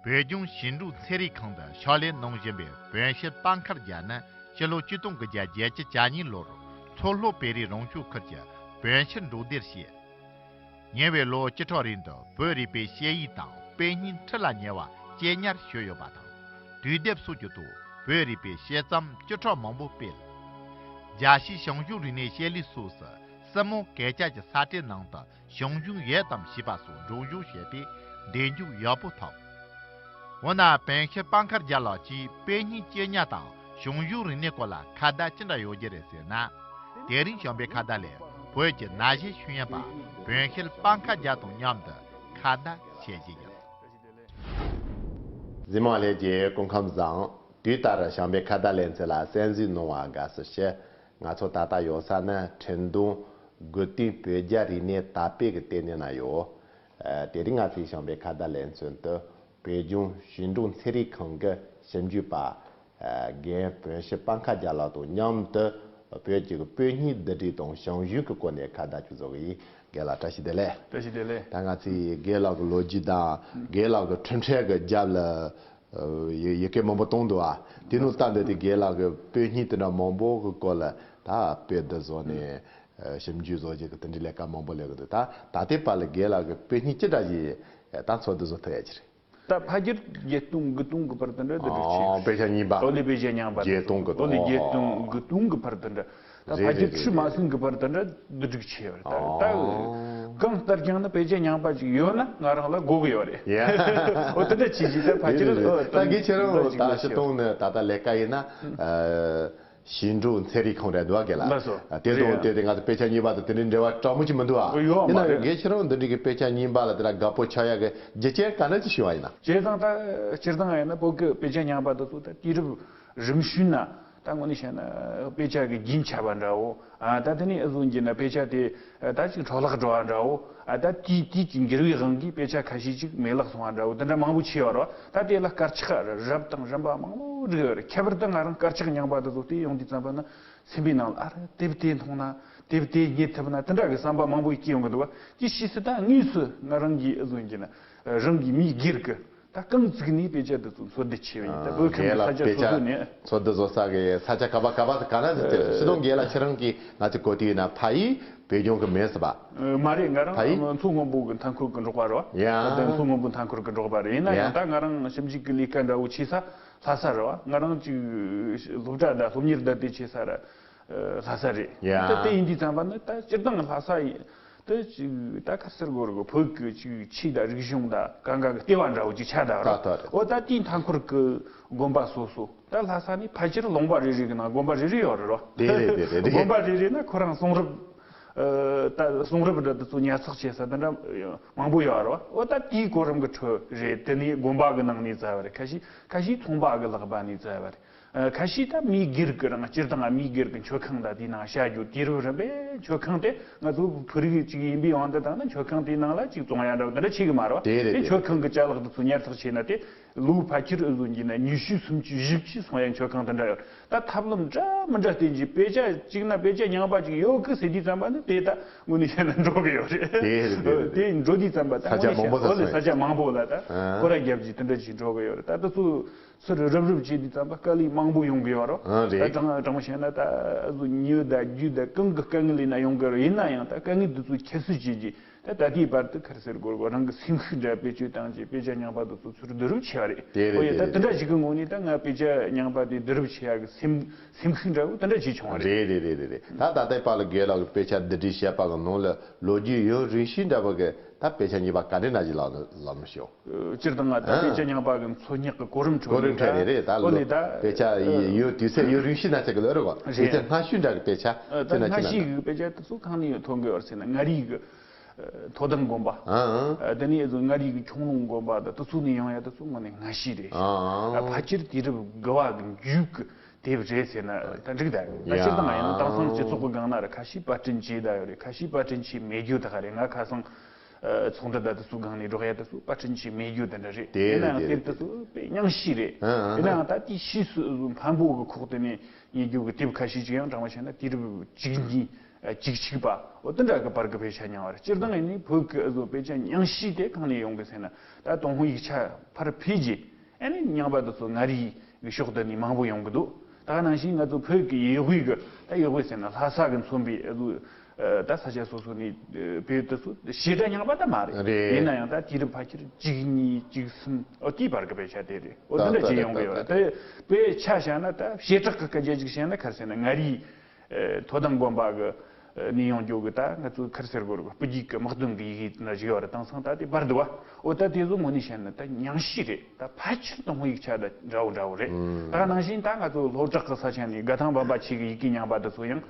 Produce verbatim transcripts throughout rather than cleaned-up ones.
བོད་ལྗོངས་ཞིང་འབྲོག་ཚན་རིག་ཁང་དུ་ཕྱག་ལས་གནང་བཞིན་པའི་བོན་ཤེར་དཔལ་མཁར་རྒྱལ་ནི་ཕྱི་ལོ་ཆིག་སྟོང་དགུ་བརྒྱ་བརྒྱད་ཅུ་གྱ་གཉིས་ལོར་མཚོ་ལྷོ་བོད་རིགས་རང་སྐྱོང་ཁུལ་གྱི་བོན་ཤེར་འབྲོག་སྡེར་སྐྱེས། ཉེ་བའི་ལོ་བཅུ་ཕྲག་རིང་དུ་བོད་རིག་པའི་དཔྱད་ཡིག་དང་དཔེ་རྙིང་ཁྲི་ལ་ཉེ་བ་གཅེས་ཉར་ཞུས་ཡོད་པ་དང་། དུས་དེབ་སོགས་ཀྱི་ཐོག་བོད་རིག་པའི་དཔྱད་རྩོམ་བཅུ་ཕྲག་མང་པོ་སྤེལ། རྒྱལ་སྤྱིའི་ཞང་ཞུང་རིག་གནས་དཔྱད་གླེང་སོགས་སུ་སྲིན་མོ་གན་རྐྱལ་གྱི་ས་བཀྲའི་ནང་དུ་ཞང་ཞུང་ཡོད་དམ་ཞེས་པ་སོགས་སྒྲོག་སྦྱང་བྱས་ཏེ་འགྲེལ་འཇུག་ཡག་པོ་ཐོབ། འོ་ན་བོན་ཤེར་དཔལ་མཁར་རྒྱལ་ལགས་ཀྱིས་དཔེ་རྙིང་གཅེས་ཉར་དང་ཞང་ཞུང་རིག་གནས་སྐོར་ལ་ཁ་བརྡ་ཅི་འདྲ་ཡོད་རྒྱུ་རེད་ཟེར་ན། དེ་རིང་བྱམས་པའི་ཁ་བརྡ་ལས་བོད་ཀྱི་ན་གཞོན་ཤེས་ཡོན་པ་བོན་ཤེར་དཔལ་མཁར་རྒྱལ་དང་མཉམ་དུ་ཁ་བརྡ་བྱེད་ཀྱི་ཡིན། གཟིགས་མོ་ལྷན་རྒྱས་སྐུ་ཁམས་བཟང་། དུས་ལྟར་བྱམས་པའི་ཁ་བརྡ་ལེ་ཚན་ལ་གསན་གཟིགས་གནང་བར་དགའ་བསུ་ཞུ། ང་ཚོ་ད་ལྟ་ཡོད་ས་ནི་ཁྲིན་ཏུའུ་དགུ་སྟོན་བོད་རྒྱ་རིག་གནས་དར་སྤེལ་གྱི་ལྟེ་གནས་ན་ཡོད། ཨ། དེ་རིང་ང་ཚོའི་བྱམས་པའི་ཁ་བརྡ་ལེ་ཚན་དུ་བོད་ལྗོངས་ཞིང་འབྲོག་ཚན་རིག་ཁང་གི་ཞིབ་འཇུག་པ། ཨ། རྒན་བོན་ཤེར་དཔལ་མཁར་རྒྱལ་ལགས་དང་མཉམ་དུ་བོད་ཀྱི་དཔེ་རྙིང་བསྡུ་སྒྲིག་དང་ཞང་ཞུང་གི་སྐོར་ནས་ཁ་བརྡ་ཅིག་བཟོ་གི་ཡིན། རྒན་ལགས་བཀྲ་ཤིས་བདེ་ལེགས། བཀྲ་ཤིས་བདེ་ལེགས། ད་ང་ཚོས་རྒན་ལགས་ཀྱི་ལོ་རྒྱུས་དང་རྒན་ལགས་ཀྱི་འཕྲིན་ཕྲན་གྱི་རྒྱབ་ལ། ཡི་ཡི་གེ་མང་པོ་གཏོང་འདུག་ཨ། དེ་ནང་ལྟ་འདི་དེ་རྒན་ལགས་ཀྱི་དཔེ་རྙིང་དེ་འདྲ་མང་པོ་གི་སྐོར་ལ་ད་དཔེ་བསྡུ་བཟོ་ནས་ཞིབ་འཇུག་བཟོ་རྒྱུ་གི་དེ་འདྲའི་ལས་ཀ་མང་པོ་ལས་གི་འདུག་ད་ད་ལྟའི་བར་ལ་རྒན་ལགས་ཀྱི་དཔེ་རྙིང་ཅི་འདྲ་ཞིག་ད་འཚོལ་བསྡུ་བཟོ་ཐུབ་ཡ་ཅི་རེད། ད་ཕལ་ཆེར་བརྒྱད་སྟོང་དགུ་སྟོང་གི་བར་དུ་འདྲ་བསྡུ་སྒྲིག་བྱས་ཡོད། དཔེ་ཆ་རྙིང་པ། ཨོ་ལེ་དཔེ་ཆ་རྙིང་པ་བརྒྱད་སྟོང་དགུ་སྟོང་། ཨོ་ལེ་བརྒྱད་སྟོང་དགུ་སྟོང་གི་བར་དུ་འདྲ། ད་རེད་ཕལ་ཆེར་རེད་ཁྲི་མ་ཟིན་གི་བར་དུ་འདྲ་བསྡུ་སྒྲིག་བྱས་ཡོད་རེད། ད་ད་གང་ལྟར་ཀྱང་ན་དཔེ་ཆ་རྙིང་པ་ཅིག་ཡོད་ན་ང་རང་ལ་དགོས་གི་ཡོད་རེད། ཡ། འོ་དེ་འདྲ་བྱས་ཅིག་ད་ཕལ་ཆེར། རེད་རེད། ད་གི་ཁྱེད་རང་ད་ཕྱི་གཏོང་ནས་ད་ལྟ་ལས་ཀ་ཡིན་ན། ཨ། ཞིང་འབྲོག་ཚན་རིག་ཁང་རེད་འདུག་ག་ལ། ལགས་སོ། དེ་དང་དེ་དེ་ང་ཚོ་དཔེ་ཆ་རྙིང་པ་དང་དེ་འདྲའི་འབྲེལ་བ་དྲག་མོ་ཅིག་མི་འདུག་ཨ། ཡོད་མ་ཡིན་ན་རེད། ངས་ཁྱེད་རང་འདི་འདྲའི་གི་དཔེ་ཆ་རྙིང་པ་ལ་དེ་འདྲ་དགའ་པོ་ཆགས་ཡག་གི་རྒྱུ་རྐྱེན་ག་འདྲ་ཅིག་བྱུང་བ་ཡིན་ན། བྱས་ཙང་ད་སྤྱིར་བཏང་ཡིན་ན་བོད་ཀྱི་དཔེ་ཆ་རྙིང་པ་དེ་ཚོ་ད་དུས་རབས་རིམ་བྱོན་ན་ད་དངོས་གནས་བཤད་ན་དཔེ་ཆ་གི་རྒྱུན་ཆད་པ་འདྲ་བོ། ཨ། ད་དེ་ནས་ཨ་ཟུང་གི་ན་དཔེ་ཆ་དེ་ད་ཅིག་འཕྲོ་བརླག་འགྲོ་བ་འདྲ་བོ། ཨ། ད་དེའི་དུས་ཀྱི་འགྱུར་བའི་དབང་གིས་དཔེ་ཆ་ཁ་ཤས་ཅིག་མེད་བརླག་སོང་བ་འདྲ་བོ་དེ་འདྲ་མང་པོ་ཆེ་བ་རེད་བ། ད་དེ་ལ་དཀར་ཆག་རབ་དང་རིམ་པ་མང་པོ་བསྒྲིགས་ཡོད་རེད། ཁྱད་པར་དུ་ང་རང་དཀར་ཆག་རྙིང་པ་དེ་ཚོ་དེ་ཡོང་དུས་ཙམ་པ་ན་སེམས་པའི་ནང་ལ་ཨ་རེ་དེབ་དེ་མཐོང་ན་དེབ་དེ་རྙེད་ཐུབ་ན་དེ་འདྲ་གི་བསམ་པ་མང་པོ་སྐྱེ་ཡོང་གི་འདུག་བ། དེ་ཕྱིས་སུ་ད་དངོས་སུ་ང་རང་གིས་ཨ་ཟུང་གི་ན་རང་གི་མིག་སྒེར་གི་ད་རྐང་བཙུགས་ནས་དཔེ་ཆ་འདི་ཚོ་འཚོལ་བསྡུ་བྱས་པ་ཡིན། ད་བོད་ཁམས་ཀྱི་ས་ཆ་སོ་སོ་ནས། འཚོལ་བསྡུ་བཟོ་ས་གི་ས་ཆ་ག་པ་ག་པ་ག་ན་ཟེར་ཏེ་ཕྱི་དོན་རྒན་ལགས་ཁྱེད་རང་གིས་ང་ཚོའི་གོ་ཐོས་ཡིན་ན་ཕ་ཡུལ་བོད་ལྗོངས་གི་མིན་ཟེར་བ། མ་རེད། ང་རང་ཕ་ཡུལ་མཚོ་སྔོན་པོ་གི་མཐའ་འཁོར་གི་འབྲོག་པ་རེད་བ། ཡ། ད་མཚོ་སྔོན་པོའི་མཐའ་འཁོར་གི་འབྲོག་པ་རེད། ཡིན་ན་ཡང་ཡ། ད་ང་རང་ཞིབ་འཇུག་གི་ལས་ཀ་འདྲ་བོ་བྱེད་ས་ལྷ་ས་རེད་བ། ང་རང་ཅིག་སློབ་གྲྭ་དང་སློབ་གཉེར་དང་དེ་བྱེད་ས་ར་ལྷ་ས་རེད། ཡ། ད་དེ་ཡིན་དུས་ཙམ་པ་ནི་ད་སྤྱིར་བཏང་ལྷ་ས་ཡིན། དེ་ཅིག་ད་ག་ཟེར་དགོས་རེད་གོ། བོད་ཀྱི་ཅིག་ཆོས་དང་རིག་གཞུང་དང་གང་ག་གི་ལྟེ་བ་འདྲ་བོ་ཅིག་ཆགས་བསྡད་རེད། ད་ད་རེད། འོ་ད་དེའི་མཐའ་འཁོར་གྱི་དགོན་པ་སོ་སོ། ད་ལྷ་ས་ནི་ཕལ་ཆེར་ལུང་པ་རེ་རེ་གི་ནང་དགོན་པ་རེ་རེ་ཡོད་རེད་རོ། དེ་རེད་དེ་རེད་དེ་རེད། དགོན་པ་རེ་རེ་ན་ཁོ་རང་གསུང་རབ། ཨ། ད་གསུང་རབ་འདྲ་དེ་ཚོ་ཉར་ཚགས་བྱེད་ས་དེ་འདྲ་མང་པོ་ཡོད་རེད་བ། འོ་ད་དེའི་གོ་རིམ་གྱི་ཁྲོད་རེད། དེ་ནས་དགོན་པ་གི་ནང་ནས་བཙལ་བ་རེད། ཁ་ཤས་ཁ་ཤས་ཚོང་པ་གི་ལག་པ་ནས་བཙལ་བ་རེད། ཨ། ཁ་ཤས་ད་མིའི་སྒེར་གྱི་རང་སྤྱིར་བཏང་ང་མིའི་སྒེར་གྱི་མཆོད་ཁང་དང་དེའི་ནང་བཤད་རྒྱུ་དུས་རབས་རིམ་པའི་མཆོད་ཁང་དེ་ང་ཚོ་བོད་རིགས་ཅིག་ཡིན་པའི་དབང་དུ་བཏང་ན་མཆོད་ཁང་དེའི་ནང་ལ་ཅིག་བཙོང་ཡ་འདྲ་བོ་དེ་འདྲ་བྱེད་གི་མ་རེད་བ། དེ་རེད། དེ་དེ་མཆོད་ཁང་གི་ཅ་ལག་དེ་ཚོ་ཉར་ཚགས་བྱས་ན་དེ་ལོ་ཕལ་ཆེར་ཨུ་ཟོ་གྱི་ན་ཉི་ཤུ་སུམ་ཅུ་བཞི་བཅུ་སོང་ཡ་མཆོད་ཁང་དེ་འདྲ་ཡོད། ད་ཐབས་ལམ་འདྲ་མི་འདྲ་བསྟན་གྱི་དཔེ་ཆ་གཅིག་ན་དཔེ་ཆ་རྙིང་པ་ཅིག་ཡོད་གི་ཟེར་དུས་ཙམ་པ་ནི་དེ་ད་དངོས་གནས་བཤད་ན་འགྲོ་གི་ཡོད་རེད། དེ་རེད། དེ་རེད། དེ་འགྲོ་དུས་ཙམ་པ་ད་ས་ཆ་དངོས་གནས་མང་པོ་བཤད་ན་ལ་ཨོ་ལེ་ས་ཆ་མང་པོ་ལ་ད་ཨ་སྐོར་ར་རྒྱབ་ཀྱི་དེ་འདྲ་ཅིག་འགྲོ་གི་ཡོད་རེད། ད་དེ་ཚོ་ཚུར་རུབ་རུབ་བྱེད་དུས་ཙམ་པ་དཀའ་ལས་མང་པོ་ཡོང་གི་ཡོད་རོ། ཨ་རེད། ད་དྲང་དྲང་བཤད་ན་ད་ཨ་ཟོ་ཉི་འོད་ད་རྒྱུ་ད་གང་གི་དཀའ་ངལ་ཡིན་ན་ཡོང་གི་རོ། ཡིན་ན་ཡང་ད་དཀའ་ངལ་འདི་ཚོ་ཁྱད་གསོད་བྱེད་ཀྱི་ད་ད་ལྟའི་བར་དུ་ཁར་ཟེར་དགོས་དགོས་རང་གི་སེམས་ཤུགས་འདྲ་བེད་སྤྱོད་བཏང་ཀྱི་དཔེ་ཆ་རྙིང་པ་འདི་ཚོ་ཚུར་བསྡུ་རུབ་བྱས་པ་རེད། དེ་རེད། ཨོ་ཡ་དེ་ད་རེད། དེ་འདྲ་ཞིག་གི་ངོས་ནས་ད་ང་དཔེ་ཆ་རྙིང་པ་དེ་བསྡུ་རུབ་བྱེད་ཡག་གི་སེམས་སེམས་ཤུགས་འདྲ་བོ་དེ་འདྲ་ཅིག་བྱུང་བ་རེད། རེད་རེད་རེད་རེད། ད་ད་ལྟའི་བར་ལ་རྒན་ལགས་ཀྱི་དཔེ་ཆ་བསྡུ་སྒྲིག་བྱས་པ་གི་ནང་ལ་ལོ་རྒྱུས་ཡུན་རིང་ཤོས་འདྲ་བོ་གི་ད་དཔེ་ཆ་རྙིང་པ་ག་འདྲ་ན་ཞིག་ལགས་ལགས་མི་ཤེས། སྤྱིར་བཏང་ང་ད་ཨ་དཔེ་ཆ་རྙིང་པ་གི་འཚོལ་སྙེག་གི་གོ་རིམ་ཁྲོད་གོ་རིམ་ནས་ཁྲོད་ནས་རེད། ད་ཨོ་ལེ་ལོ་ད་དཔེ་ཆ་ཡི་ཡོད་དུས་ཚོད་ཡུན་རིང་ཤོས་ན་ཆ་གི་ལོ་རེད་གོ། རེད། དུས་ཚོད་སྔ་ཤོས་འདྲ་གི་དཔེ་ཆ་ཨ་ད་ཚེ་ན་སྔ་ཆེ་ན་ཤོས་ན་གི་དཔེ་ཆ་དེ་ཚོ་གང་ནས་ཡོད་ཐོན་གི་ཡོད་ཟེར་ན་མངའ་རིས་གི་ཐོ་དམ་དགོན་པ། ཨ་ཨ་དེ་ནས་ཨ་ཟོ་མངའ་རིས་གི་ཁྱུང་ལུང་དགོན་པ་དང་དེ་ཚོ་ནས་ཡོང་ཡ་དེ་ཚོ་དངོས་གནས་སྔ་ཤོས་རེད། ཨ་ཨ་ཕལ་ཆེར་དུས་རབས་དགུ་བ་གི་མཇུག་གི་དེབ་རེད་ཟེར་ན་ད་འགྲིག་ད། ད་ཡ། སྤྱིར་བཏང་ཡང་དེང་སང་སྤྱི་ཚོགས་ཀྱི་སྒང་ན་ར་ཁ་ཤས་པར་སྐྲུན་བྱས་ད་ཡོད་རེད། ཁ་ཤས་པར་སྐྲུན་བྱས་མེད་རྒྱུ་ད་ག་རེད། ང་ཁ་སང་ཚོགས་འདུ་ད་དེ་ཚོ་སྒང་ནས་འགྲོ་ཡ་དེ་ཚོ་པར་སྐྲུན་བྱས་མེད་རྒྱུ་དེ་འདྲ་རེད། དེ་ཡིན་ནའང་རེད། དེ་དེབ་དེ་ཚོ་དཔེ་རྙིང་ཤོས་རེད། ཨ་ཨ་ཡིན་ནའང་ད་དེའི་ཕྱིས་སུ་འཕན་པོ་གི་ཁོག་དེ་ནས་རྙེད་རྒྱུ་གི་དེབ་ཁ་ཤས་ཅིག་ཡང་དྲང་པོ་བཤད་ན་དུས་རབས་བཅུ་གཉིས། བཅུ་གཅིག་པ། འོ་དེ་འདྲ་གི་བར་གི་དཔེ་ཆ་རྙིང་བ་རེད། སྤྱིར་བཏང་ཡིན་ནི་བོད་ཀྱི་ཨ་ཟོ་དཔེ་ཆ་རྙིང་ཤོས་དེ་གང་ནས་ཡོང་གི་ཟེར་ན། ད་ཏུན་ཧོང་ཡིག་ཆ་ཕར་ཕུད་རྗེས། ཨ་ནི་རྙིང་པ་དེ་ཚོ་མངའ་རིས་ཀྱི་ཕྱོགས་དེ་ནས་མང་པོ་ཡོང་གི་འདུག་ད་ག་ནང་བཞིན་ང་ཚོ་བོད་ཀྱི་ཡུལ་དབུས་ཀྱི། ད་ཡུལ་དབུས་ཟེར་ན་ལྷ་ས་གི་མཚོན་པའི་ཨ་ཟོ། ད་ས་ཆ་སོ་སོ་ནས་ཕུད་དེ་ཚོ་བྱེད་སྒྲ་རྙིང་པ་ད་མ་རེད། རེད། ཡིན་ན་ཡང་ད་དུས་རབས་ཕལ་ཆེར་བཅུ་གཉིས་བཅུ་གསུམ། འོ་དེའི་བར་གྱི་དཔེ་ཆ་དེ་རེད། འོ་དེ་འདྲ་བྱས་ཡོང་གི་ཡོད་རེད། དེ་དཔེ་ཆ་བཞག་ན་ད་བྱེ་བྲག་གི་སྐད་ཆ་ཅིག་བཤད་ན། ག་རེ་ཟེར་ན་མངའ་རིས། ཨེ། མཐོ་ལྡིང་དགོན་པ་གི་ཨེ་ནས་ཡོང་རྒྱུ་གི། ད་ང་ཚོའི་ཁར་ཟེར་དགོས་རེད། སྤུ་རྒྱལ་གི་དམག་དོན་གི་ཡི་གེ་ན་བཞི་ཡོད་རེད། དེང་སང་ད་དེ་སྦར་འདུག་བ། འོ་ད་དེ་ཚོ་དངོས་གནས་བཤད་ན་ད་རྙིང་ཤོས་རེད། ད་ཕལ་ཆེར་ཏུན་ཧོང་ཡིག་ཆ་དང་འདྲ་བོ་འདྲ་བོ་རེད། ད་ག་ནང་བཞིན་ད་ང་ཚོ་ལྷོ་བྲག་གི་ས་ཆ་ནས་དགའ་ཐང་བམ་པ་ཆེ་གི་ཡི་གེ་རྙིང་པ་དེ་ཚོ་ཡང་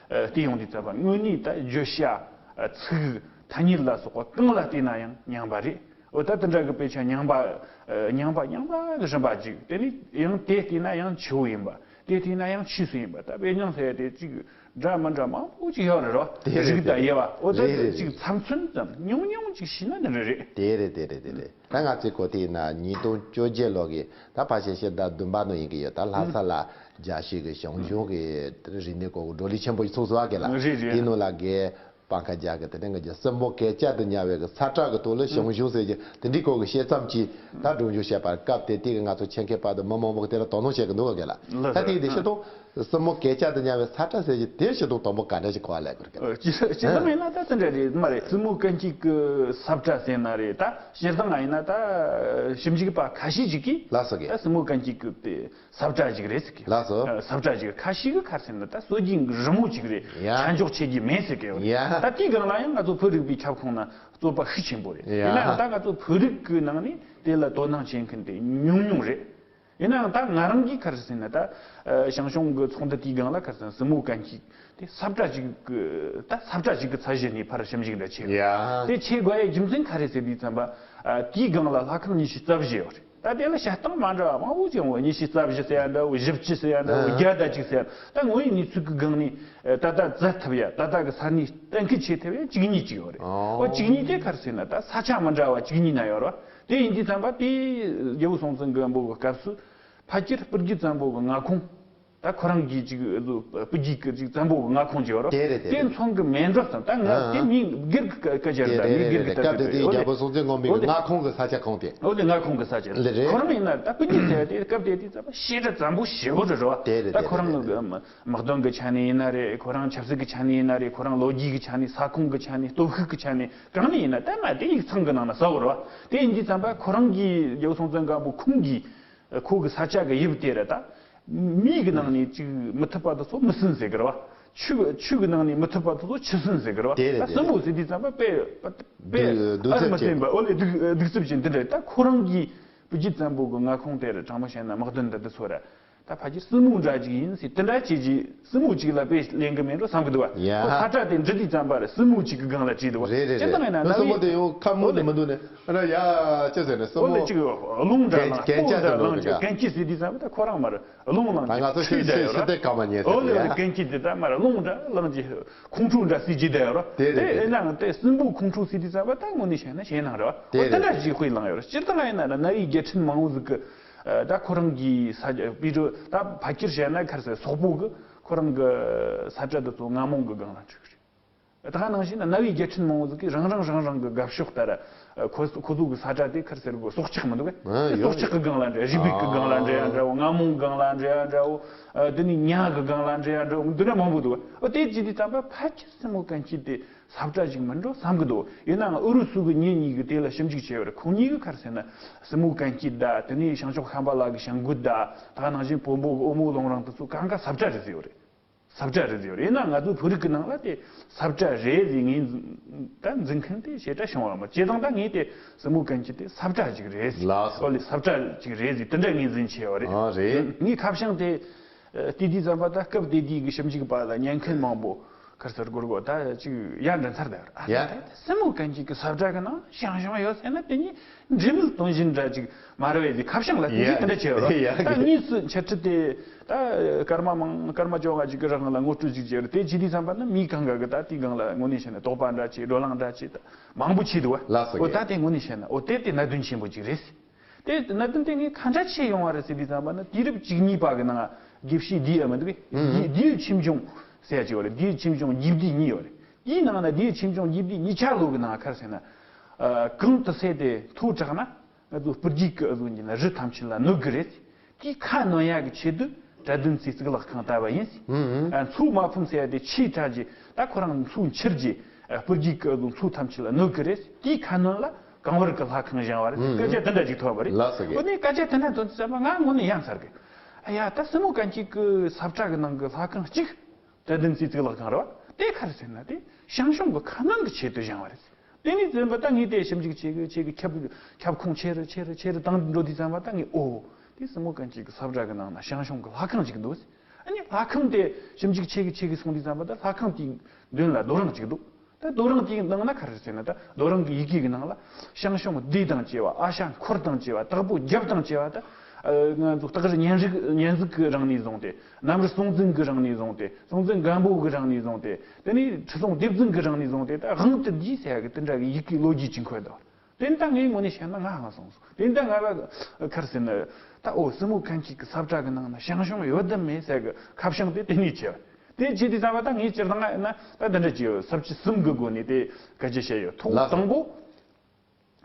ཨེ་བལྟས་ཡོང་དུས་ཙམ་པ། དངོས་གནས་ད་བརྗོད་བྱ། ཨེ། ཚིག་ཐ་སྙད་ལ་སོགས་པ་གང་ལ་བལྟས་ན་ཡང་རྙིང་པ་རེད། འོ་ད་དེ་འདྲ་གི་དཔེ་ཆ་རྙིང་པ། ཨེ། རྙིང་པ་རྙིང་པ་གི་རིམ་པ་ཅིག་དེ་ནས་ཡང་དེ་བལྟས་ན་ཡང་ཆུ་བོ་ཡིན་པ། དེ་བལྟས་ན་ཡང་ཆོས་སུ་ཡིན་པ། ད་དཔེ་རྙིང་ཟེར་ཡ་དེ་ཅིག་འདྲ་མི་འདྲ་མང་པོ་ཅིག་ཡོད་རེད་རོ། དེ་རེད། རིགས་དང་དབྱེ་བ། འོ་ད་རེད། རེད། ཅིག་རེད། ཚབ་མཚོན་ཙམ་ཉུང་ཉུང་ཅིག་ཤེས་ན་ནི་རེད། རེད། དེ་རེད། དེ་རེད། དེ་རེད། ད་ང་ཚོའི་གོ་དེ་ཡིན་ན་ཉིས་སྟོང་བཅོ་བརྒྱད་ལོ་གི་ད་ཕལ་ཆེར་ཕྱི་ཟླ་བདུན་པ་ནང་ཡིན་གྱི་ཡོད། ད་ལྷ་ས་ལ་རྒྱལ་སྤྱི་གི་ཞང་ཞུང་གི་རིག་གནས་སྐོར་གྱི་བགྲོ་གླེང་ཆེན་པོ་ཞིག་ཚོགས་སོང་བ་གི་ལ། རེད། རེད། དེའི་ནང་ལ་གི་པང་ཁ་རྒྱལ་གྱིས་དེ་རིང་གི་སྲིན་མོ་གན་རྐྱལ་དུ་ཉལ་བའི་གི་ས་བཀྲ་གི་ཐོག་ལ་ཞང་ཞུང་ཟེར་གྱི་དེ་འདྲའི་སྐོར་གྱི་བཤད་མཚམས་ཅིག་ད་སྒྲོམ་ཞུགས་བྱས་པར་སྐབས་དེ་དུས་ཀྱི་ང་ཚོ་ཆེད་མཁས་པ་དང་མི་མང་པོ་གིས་དེ་ལ་དོ་སྣང་བྱེད་ཀྱི་འདུག་ག་ལ། ལགས་ད་དེ་དེ་སོ། ཕྱི་ཐོག་སྲིན་མོ་གན་རྐྱལ་དུ་ཉལ་བའི་ས་བཀྲ་ཟེར་གྱི་དེ་ཕྱི་ཐོག་དང་པོ་ག་འདྲ་ཞིག་གོ་བ་ལེན་དགོས་རེད་ག་ལ། ཨ། སྤྱིར་སྤྱིར་བཏང་ཡིན་ན་ད་དེ་འདྲ་རེད་མ་རེད། སྲིན་མོ་གན་རྐྱལ་གྱི་ས་བཀྲ་ཟེར་ན་རེད། ད་སྤྱིར་བཏང་ཡིན་ན་ད་ཞིབ་འཇུག་པ་ཁ་ཤས་ཅིག་གིས། ལགས་སོ་གི། ད་སྲིན་མོ་གན་རྐྱལ་གྱི་དེ་ས་བཀྲ་ཅིག་རེད་ཟེར་གི། ལགས་སོ། ཨ། ས་བཀྲ་ཅིག་ཁ་ཤས་ཀྱིས་ག་རེ་ཟེར་ན་ད་སྲོལ་རྒྱུན་གྱི་རི་མོ་ཅིག་རེད། ཡ། ཆ་འཇོག་བྱེད་རྒྱུ་མེད་ཟེར་གི་ཡོད་རེད། ཡ། ད་དེའི་སྒང་ལ་ཡང་ང་ཚོ་བོད་རིག་པའི་ཁྱབ་ཁོངས་ན་རྩོད་པ་ཤུགས་ཆེན་པོ་རེད། ཡ། ཡིན་ན་ཡང་ད་ང་ཚོ་བོད་རིགས་ཀྱི་ནང་ནས་དེ་ལ་དོ་སྣང་བྱེད་མཁན་དེ་ཉུང་ཉུང་རེད། ཡིན་ནའང་ད་ང་རང་གིས་ག་རེ་ཟེར་ན་ད། ཨ། ཞང་ཞུང་གི་ཚོགས་འདུ་དེའི་སྒང་ལ་ག་རེ་ཟེར་ན་སྲིན་མོ་གན་རྐྱལ་དེ་ས་བཀྲ་ཅིག་གི། ད་ས་བཀྲ་ཅིག་གི་ཚད་གཞི་ནས་ཕར་ཞིབ་འཇུག་འདྲ་བྱས། ཡ། དེ་བྱེད་དགོས་ཡའི་རྒྱུ་མཚན་ག་རེ་ཟེར་དུས་ཙམ་པ། ཨ། དེའི་སྒང་ལ་ལྷ་ཁང་ཉི་ཤུ་རྩ་བཞི་ཡོད་རེད། ད་དེ་ལ་བཤད་སྟངས་མ་འདྲ་བ་མང་པོ་ཅིག་ཡོང་བ། ཉི་ཤུ་རྩ་བཞི་ཟེར་ཡ་འདྲ་བོ། བཞི་བཅུ་ཟེར་ཡ་འདྲ་བོ། ཨ། བརྒྱ་དང་གཅིག་ཟེར་ཡ། ད་དངོས་ཡོད་གནས་ཚུལ་གྱི་སྒང་ནས་ད་ལྟ་བཙལ་ཐུབ་ཡ། ད་ལྟ་གི་ས་གནས་གཏན་འཁེལ་བྱེད་ཐུབ་ཡ་བཅུ་གཉིས་ཅིག་ཡོད་རེད། ཨོ། ཨོ། བཅུ་གཉིས་དེ་ག་རེ་ཟེར་ན་ད་ས་ཆ་མི་འདྲ་བ་བཅུ་གཉིས་ན་ཡོད་རེད་བ། དེ་ཡིན་དུས་ཙམ་པ་དེ་རྒྱལ་པོ་སྲོང་བཙན་སྒམ་པོ་གི་སྐབས་སུ་ཕལ་ཆེར་སྤུ་རྒྱལ་བཙན་པོ་གི་མངའ་ཁོངས། ད་ཁོ་རང་གི་ཅིག་སྤུ་རྒྱལ་གི་ཅིག་བཙན་པོ་གི་མངའ་ཁོངས་ཅིག་ཡོད་རེད། དེ་རེད། དེ་རེད། དེ་མཚོན་གི་མེད་འགྲོ་བསམ། ད་ང་ཨ་དེ་མི་སྒེར་གི་སྐད་ཆ་རེད། ད་དེ་མི་སྒེར་གི་རེད། ད་སྐབས་དེ་དེ་དེ་རྒྱལ་པོ་སྲོང་བཙན་སྒམ་པོའི་མངའ་ཁོངས་གི་ས་ཆ་ཁོངས་དེ། འོ་དེ་མངའ་ཁོངས་གི་ས་ཆ་རེད། ཁོ་རང་ཡིན་ན་ད་སྤུ་རྒྱལ་ཟེར་ཡ་དེ་སྐབས་དེ་དེ་ཙམ་པ་བྱེད་སྒྲ་བཙན་པོ་ཞེ་པོ་རེད་རེད་བ། དེ་རེད། ད་ཁོ་རང་གི་དམག་དོན་གི་ཆ་ནས་ཡིན་ན་རེད། ཁོ་རང་ཆབ་སྲིད་གི་ཆ་ནས་ཡིན་ན་རེད། ཁོ་རང་ལོ་རྒྱུས་གི་ཆ་ནས། ས་ཁོངས་གི་ཆ་ནས། སྟོབས་ཤུགས་གི་ཆ་ནས། གང་ནས་ཡིན་ན་ད་ང་དེ་ཡིག་ཚང་གི་ནང་ན་ཟ་བོ་རེད་བ། དེ་ཡིན་དུས་ཙམ་པ་ཁོ་རང་གི་རྒྱལ་པོ་སྲོང་བཙན་སྒམ་པོ་ཁོང་གི་ཁོ་གི་ས་ཆ་གི་དབྱིབས་དེ་རེད། ད་མི་གི་ནང་ནས་ཅིག་མི་ཐུབ་པ་དེ་ཚོ་མི་སྲུན་ཟེར་གི་རེད་བ། ཆོས་ཆོས་གི་ནང་ནས་མི་ཐུབ་པ་དེ་ཚོ་ཆུ་སྲུན་ཟེར་གི་རེད་བ། དེ་རེད། ད་སྲིན་པོ་ཟེར་དུས་ཙམ་པ་དཔེ་དཔེ་གདུག་ཨར་མི་རྩུབ་ཅན། བསྟན་པ། འོ་ལེ་གདུག་གདུག་རྩུབ་ཅན་དེ་འདྲ་རེད། ད་ཁོ་རང་གི་སྤུ་རྒྱལ་བཙན་པོ་གི་མངའ་ཁོངས་དེ་རེད། དྲང་མོ་བཤད་ན་དམག་དོན་འདི་འདི་ཚོ་ར། ད་ཕལ་ཆེར་སྲིན་མོ་འདྲ་ཅིག་ཡིན་ཟེར་དེ་འདྲ་བྱས་རྗེས་སྲིན་མོ་ཅིག་ལ་དཔེ་ལེན་གི་མེད་འགྲོ་བསམ་གི་འདུག་བ། ཡ། ཁོ་ས་བཀྲ་དེ་འབྲི་དུས་ཙམ་པར་སྲིན་མོ་ཅིག་གི་སྒང་ལ་བྲིས་འདུག་བ། རེད་རེད། སྤྱིར་བཏང་ཡིན་ན་རེད། སྲིན་མོ་ནམ་དེ་ཡང་ཁ་མོ་ནི་མི་འདུག་ནི་ར། ཡ། ཅི་ཟེར་ནས་སྲིན་མོ། འོ་ལེ་ཅིག་རླུང་འདྲ་ལངས། གན་རྐྱལ་ཟེར་ནོ་རེད། གན་རྐྱལ་ཟེར་དུས་ཙམ་པ་ད་ཁོ་རང་མར་རླུང་ལངས་ཀྱི་ཆུ་འདྲ་ཡོད་ར། འོ་ལེ་གན་རྐྱལ་དེ་ད་མར་རླུང་འདྲ་ལངས་ཀྱི་ཁོང་ཁྲོ་འདྲ་སྲིད་ཀྱི་བསྡད་ཡོད་ར། དེ་རེད། དེ་ཡིན་ནའང་དེ་སྲིན་པོ་ཁོང་ཁྲོ་སྲིད་དུས་ཙམ་པ་ད་དངོས་གནས་བཤད་ན་ཞེད་སྣང་རེད་བ། དེ་འོ་དེ་འདྲ་ཞིག་དཔེ་ལངས་ཡོད་ར། སྤྱིར་བཏང་ཡིན་ན་ར་གནའ་བོའི་རྒྱལ་ཕྲན་མང་བོ་ཟིག་གི་ད་ཁོ་རང་གི་ས་ཆ་པི་རུ་ད་ཕལ་ཆེར་བཤད་ན་ཁར་སའི་སོག་པོ་གི་ཁོ་རང་གི་ས་བཀྲ་འདི་ཚོ་རྔ་མོང་གི་སྒང་ལ་འབྲི་གི་རེད། ད་ག་ནང་བཞིན་གནའ་བོའི་རྒྱལ་ཕྲན་མང་བོ་ཟིག་གིས་རང་རང་རང་རང་གི་དགའ་ཕྱོགས་ལྟར་ཁོ་ཁོ་ཚོ་གི་ས་བཀྲ་དེ་ཁར་སའི་གི་སྲོག་ཆགས་མི་འདུག་གས། ཨ་ཡོད། སྲོག་ཆགས་གི་སྒང་ལ་འདྲ། རུས་སྦལ་གི་སྒང་ལ་འདྲ་ཡ་འདྲ་བོ། རྔ་མོང་སྒང་ལ་འདྲ་ཡ་འདྲ་བོ། དེ་ནས་ཉ་གི་སྒང་ལ་འདྲ་ཡ་འདྲ་བོ། འདི་འདྲ་མང་པོ་འདུག་གས། འོ་དེ་བྱེད་དུས་ཙམ་པ་ཕལ་ཆེར་སྲིན་མོ་གན་རྐྱལ་དེ་ས་བཀྲ་ཞིག་མིན་འགྲོ་བསམ་གི་འདུག་ཡིན་ནའང་ཨུ་རུ་སུ་གི་མྱི་གཉིས་ཀྱིས་དེ་ལ་ཞིབ་འཇུག་བྱས་པར་ཁོང་གཉིས་ཀྱིས་ཁར་སའི་ན་སྲིན་མོ་གན་རྐྱལ་ད་དེ་ནས་བྱང་ཕྱོགས་ཤམ་བྷ་ལ་གི་བྱང་རྒོད་ད་ད་ག་ནང་བཞིན་བོན་པོ་གི་ཨོ་མོ་ལུང་རིང་དེ་ཚོ་གང་ག་ས་བཀྲ་རེད་ཟེར་ཡོད་རེད། ས་བཀྲ་རེད་ཟེར་ཡོད་རེད། ཡིན་ན་ང་ཚོའི་བོད་རིགས་ཀྱི་ནང་ལ་དེ་ས་བཀྲ་རེད་ཟེར་ངས་ད་འཛིན་མཁན་དེ་ཞེ་དྲག་བྱུང་བ་མ། བྱས་ཙང་ད་ངས་དེ་སྲིན་མོ་གན་རྐྱལ་དེ་ས་བཀྲ་ཅིག་རེད་ཟེར། ལགས་སོ། ཨོ་ལེ་ས་བཀྲ་ཅིག་རེད་ཟེར་དེ་འདྲ་ངས་འཛིན་བྱས་པ་རེད། ཨ་རེད། ངས་ཁ་བྱང་དེ་ཨ་དེ་དུས་ཙམ་པ་ད་སྐབས་དེ་དུས་ཀྱི་ཞིབ་འཇུག་པ་དང་ཉན་མཁན་མང་པོ་ཁར་སར་སྒོར་སྒོར་ད་ཅིག་ཡར་འདྲེན་ཚར་བསྡད་པ་རེད། ཨ་ཡ། ད་སྲིན་མོ་གན་རྐྱལ་གྱི་ས་བཀྲ་གི་ནང་བྱང་བྱང་ཡོད་ཟེར་ན་དེ་ནི་འབྲས་མེད་དོན་གཞན་འདྲ་ཅིག་མ་རེད་པས་ཟེར་ཁ་བྱང་ལ་དེ་ཡ། འདྲ་བྱས་པ་རེད། ཡ། ད་དངོས་སུ་འཆད་ཁྲིད་དེ་ད་སྐར་མ་མང་སྐར་མ་བཅོ་ལྔ་ཅིག་གི་རིང་ལ་ངོ་སྤྲོད་ཅིག་བྱས་རེད། དེ་བྱེད་དུས་ཙམ་པ་ནི་མི་གང་ག་གི་ད་དེའི་སྒང་ལ་དངོས་གནས་བཤད་ན་དོགས་པ་འདྲ་ཅིག་བགྲོ་གླེང་འདྲ་ཅིག་ད་མང་པོ་བྱས་འདུག་བ། ལགས་སོ། འོ་ད་དེ་དངོས་གནས་བཤད་ན་འོ་དེ་དེ་གནད་དོན་ཆེན་པོ་ཅིག་རེད། དེ་གནད་དོན་དེ་ངས་ག་འདྲ་ཆེ་ཡོང་བ་རེད་ཟེར་དུས་ཙམ་པ་ནི་དུས་རབས་བཅུ་གཉིས་པ་གི་ནང་དགེ་བཤེས་ལྡེའུ་ཡ་མི་འདུག་གས། ལྡེའུ་ཆོས་འབྱུང་ ཟེར་ཡ་ཅིག་ཡོད་རེད། བདེ་བའི་ཆོས་འབྱུང་རྒྱས་བསྡུས་གཉིས་ཡོད་རེད། དེའི་ནང་ན་བདེ་བའི་ཆོས་འབྱུང་རྒྱས་བསྡུས་གཉིས་ཆ་ལོ་གི་ནང་ག་རེ་ཟེར་ན། ཨ། གང་དུ་ཟེར་དེ་མཐོ་དྲགས་ན་ང་ཚོ་སྤུར་རྒྱལ་གྱི་ཨ་ཟོ་འགྱིན་ན་རི་ཐམས་ཅད་ལ་གནོད་གི་རེད། དེའི་ཁ་གནོན་ཡ་གི་ཆེད་དུ་གྲྭ་བདུན་རྩེའི་གཙུག་ལག་ཁང་བཏབ་པ་ཡིན། ཨ། མཚོ་དམར་ཕུང་ཟེར་ཡ་དེ་ཆེ་དྲགས་རྗེས་ད་ཁོ་རང་མཚོ་འཕྱུར་རྗེས་སྤུར་རྒྱལ་གྱི་ཨ་ཟོ་མཚོ་ཐམས་ཅད་ལ་གནོད་གི་རེད། དེའི་ཁ་གནོན་ལ་གང་བར་གྱི་ལྷ་ཁང་བཞེངས་པ་རེད། ཨ། སྐད་ཆ་དེ་འདྲ་ཅིག་ཐོབ་པ་རེད། ལགས་སོ། དེ་ནས་སྐད་ཆ་དེ་འདྲ་ཐོན་དུས་ཙམ་པ་ང་དངོས་གནས་ཡ་མཚར་གི། ཨ་ཡ། ད་སྲིན་མོ་གན་རྐྱལ་གྱི་ས་བཀྲ་གི་ནང་གི་ལྷ་ཁང་གཅིག་གྲྭ་བདུན་རྩེའི་གཙུག་ལག་ཁང་རེད་བ། དེ་ག་རེ་ཟེར་ན་དེ་ཞང་ཞུང་གི་ཁ་གནོན་གྱི་ཆེད་དུ་བཞེངས་པ་རེད། དེ་ནས་བཙུན་པ་ད་ངས་དེ་ཞིབ་འཇུག་བྱེད་གི་བྱེད་གི་ཁྱབ་ཁྱབ་ཁོངས་ཆེ་རུ་ཆེ་རུ་ཆེ་རུ་བཏང་འགྲོ་དུས་ཙམ་པ་ད་ངས་ཨོ། དེ་སྲིན་མོ་གན་རྐྱལ་གྱི་ས་བཀྲ་གི་ནང་ན་ཞང་ཞུང་གི་ལྷ་ཁང་ཅིག་འདུག། ཨ་ནི་ལྷ་ཁང་དེ་ཞིབ་འཇུག་བྱེད་གི་བྱེད་གི་སོང་དུས་ཙམ་པ་ད་ལྷ་ཁང་དེའི་མདུན་ལ་རྡོ་རིང་ཅིག་འདུག། ད་རྡོ་རིང་དེའི་ནང་ན་ག་རེ་ཟེར་ན་ད་རྡོ་རིང་གི་ཡི་གེ་གི་ནང་ལ་ཞང་ཞུང་སྡེ་དང་བཅས་པ། ཨ་ཞང་འཁོར་དང་བཅས་པ། དྭགས་པོ་རྒྱབ་དང་བཅས་པ། ད་ང་ཚོ་སྟག་རི་གཉན་རིགས་གཉན་གཟིགས་ཀྱི་རིང་ནས་བཟུང་སྟེ། གནམ་རི་སྲོང་བཙན་གྱི་རིང་ནས་བཟུང་སྟེ། སྲོང་བཙན་སྒམ་པོ་གི་རིང་ནས་བཟུང་སྟེ། དེ་ནས་ཁྲི་སྲོང་ལྡེ་བཙན་གྱི་རིང་ནས་བཟུང་སྟེ། ད་དབང་དུ་བསྡུས་ཟེར་ཡ་གི་དེ་འདྲ་གི་ཡི་གེ་ལོ་རྒྱུས་ཅིག་འཁོད་འདུག། དེ་ནས་ད་ངའི་ངོས་ནས་བཤད་ན་ང་ཧང་སངས་སོང་། དེ་ནས་ད་ང་ལ་ག་རེ་ཟེར་ན། ད་ཨོ་སྲིན་མོ་གན་རྐྱལ་གྱི་ས་བཀྲ་གི་ནང་ན་ཞང་ཞུང་ཡོད་དམ་མེད་ཟེར་གི་ཁ་བྱང་དེ་དེ་ནས་བྱས། དེ་བྱས་དུས་ཙམ་པ་ད་ངས་སྤྱིར་བཏང་ན་ད་འདི་འདྲ་ཅིག་ས་བཅད་གསུམ་གི་སྒོ་ནས་དེ་སྐད་ཆ་བཤད་ཡོད། ཐོག་ལགས། དང་པོ།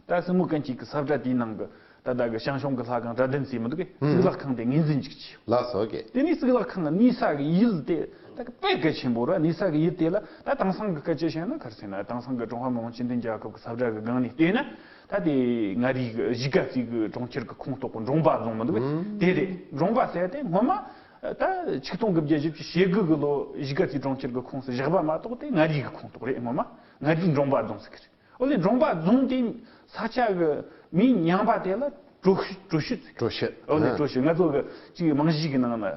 ད་སྲིན་མོ་གན་རྐྱལ་གྱི་ས་བཀྲ་དེའི་ནང་གི་ད་ལྟ་གི་ཞང་ཞུང་གི་ལྷ་ཁང་གྲྭ་བདུན་རྩེ་མི་འདུག་གས། ཨུམ། གཙུག་ལག་ཁང་དེ་ངོས་འཛིན་ཅིག་བྱས། ལགས་སོ། ཨོ་ཀེ། དེ་ནས་གཙུག་ལག་ཁང་གི་གནས་ས་གི་ཡུལ་དེ་ད་གི་དཔེ་གལ་ཆེན་པོ་རེད། གནས་ས་གི་ཡུལ་དེ་ལ་ད་དེང་སང་གི་སྐད་ཆ་བཤད་ན་ག་རེ་ཟེར་ན། དེང་སང་གི་ཀྲུང་ཧྭ་མི་དམངས་སྤྱི་མཐུན་རྒྱལ་ཁབ་གི་ས་བཀྲ་གི་སྒང་ནས་བལྟས་ན། ད་དེ་མངའ་རིས་གི་གཞིས་ཀ་རྩེ་གི་གྲོང་ཁྱེར་གི་ཁོངས་གཏོགས་གི་འབྲོང་པ་རྫོང་མི་འདུག་གས། ཨུམ། དེ་རེད། འབྲོང་པ་ཟེར་ཡ་དེ་སྔོན་མ་ད་ཆིག་སྟོང་དགུ་བརྒྱ་བཞི་བཅུ་ཞེ་དགུ་གི་ལོ་གཞིས་ཀ་རྩེ་གྲོང་ཁྱེར་གི་ཁོངས་སུ་བཞག་པ་མ་གཏོགས་དེ་མངའ་རིས་གི་ཁོངས་གཏོགས་རེད། སྔོན་མ་མངའ་རིས་འབྲོང་པ་རྫོང་ཟེར་གི་རེད། འོ་ལེ། འབྲོང་པ་རྫོང་དེ་ས་ཆ་གི་མིང་རྙིང་པ་དེ་ལ་གྲོ་ཤུལ། གྲོ་ཤུལ་ཟེར། གྲོ་ཤུལ། འོ་ལེ། ཨ། གྲོ་ཤུལ། ང་ཚོ་གི་ཅིག་རྨང་གཞི་གི་ནང་ན་ཨ་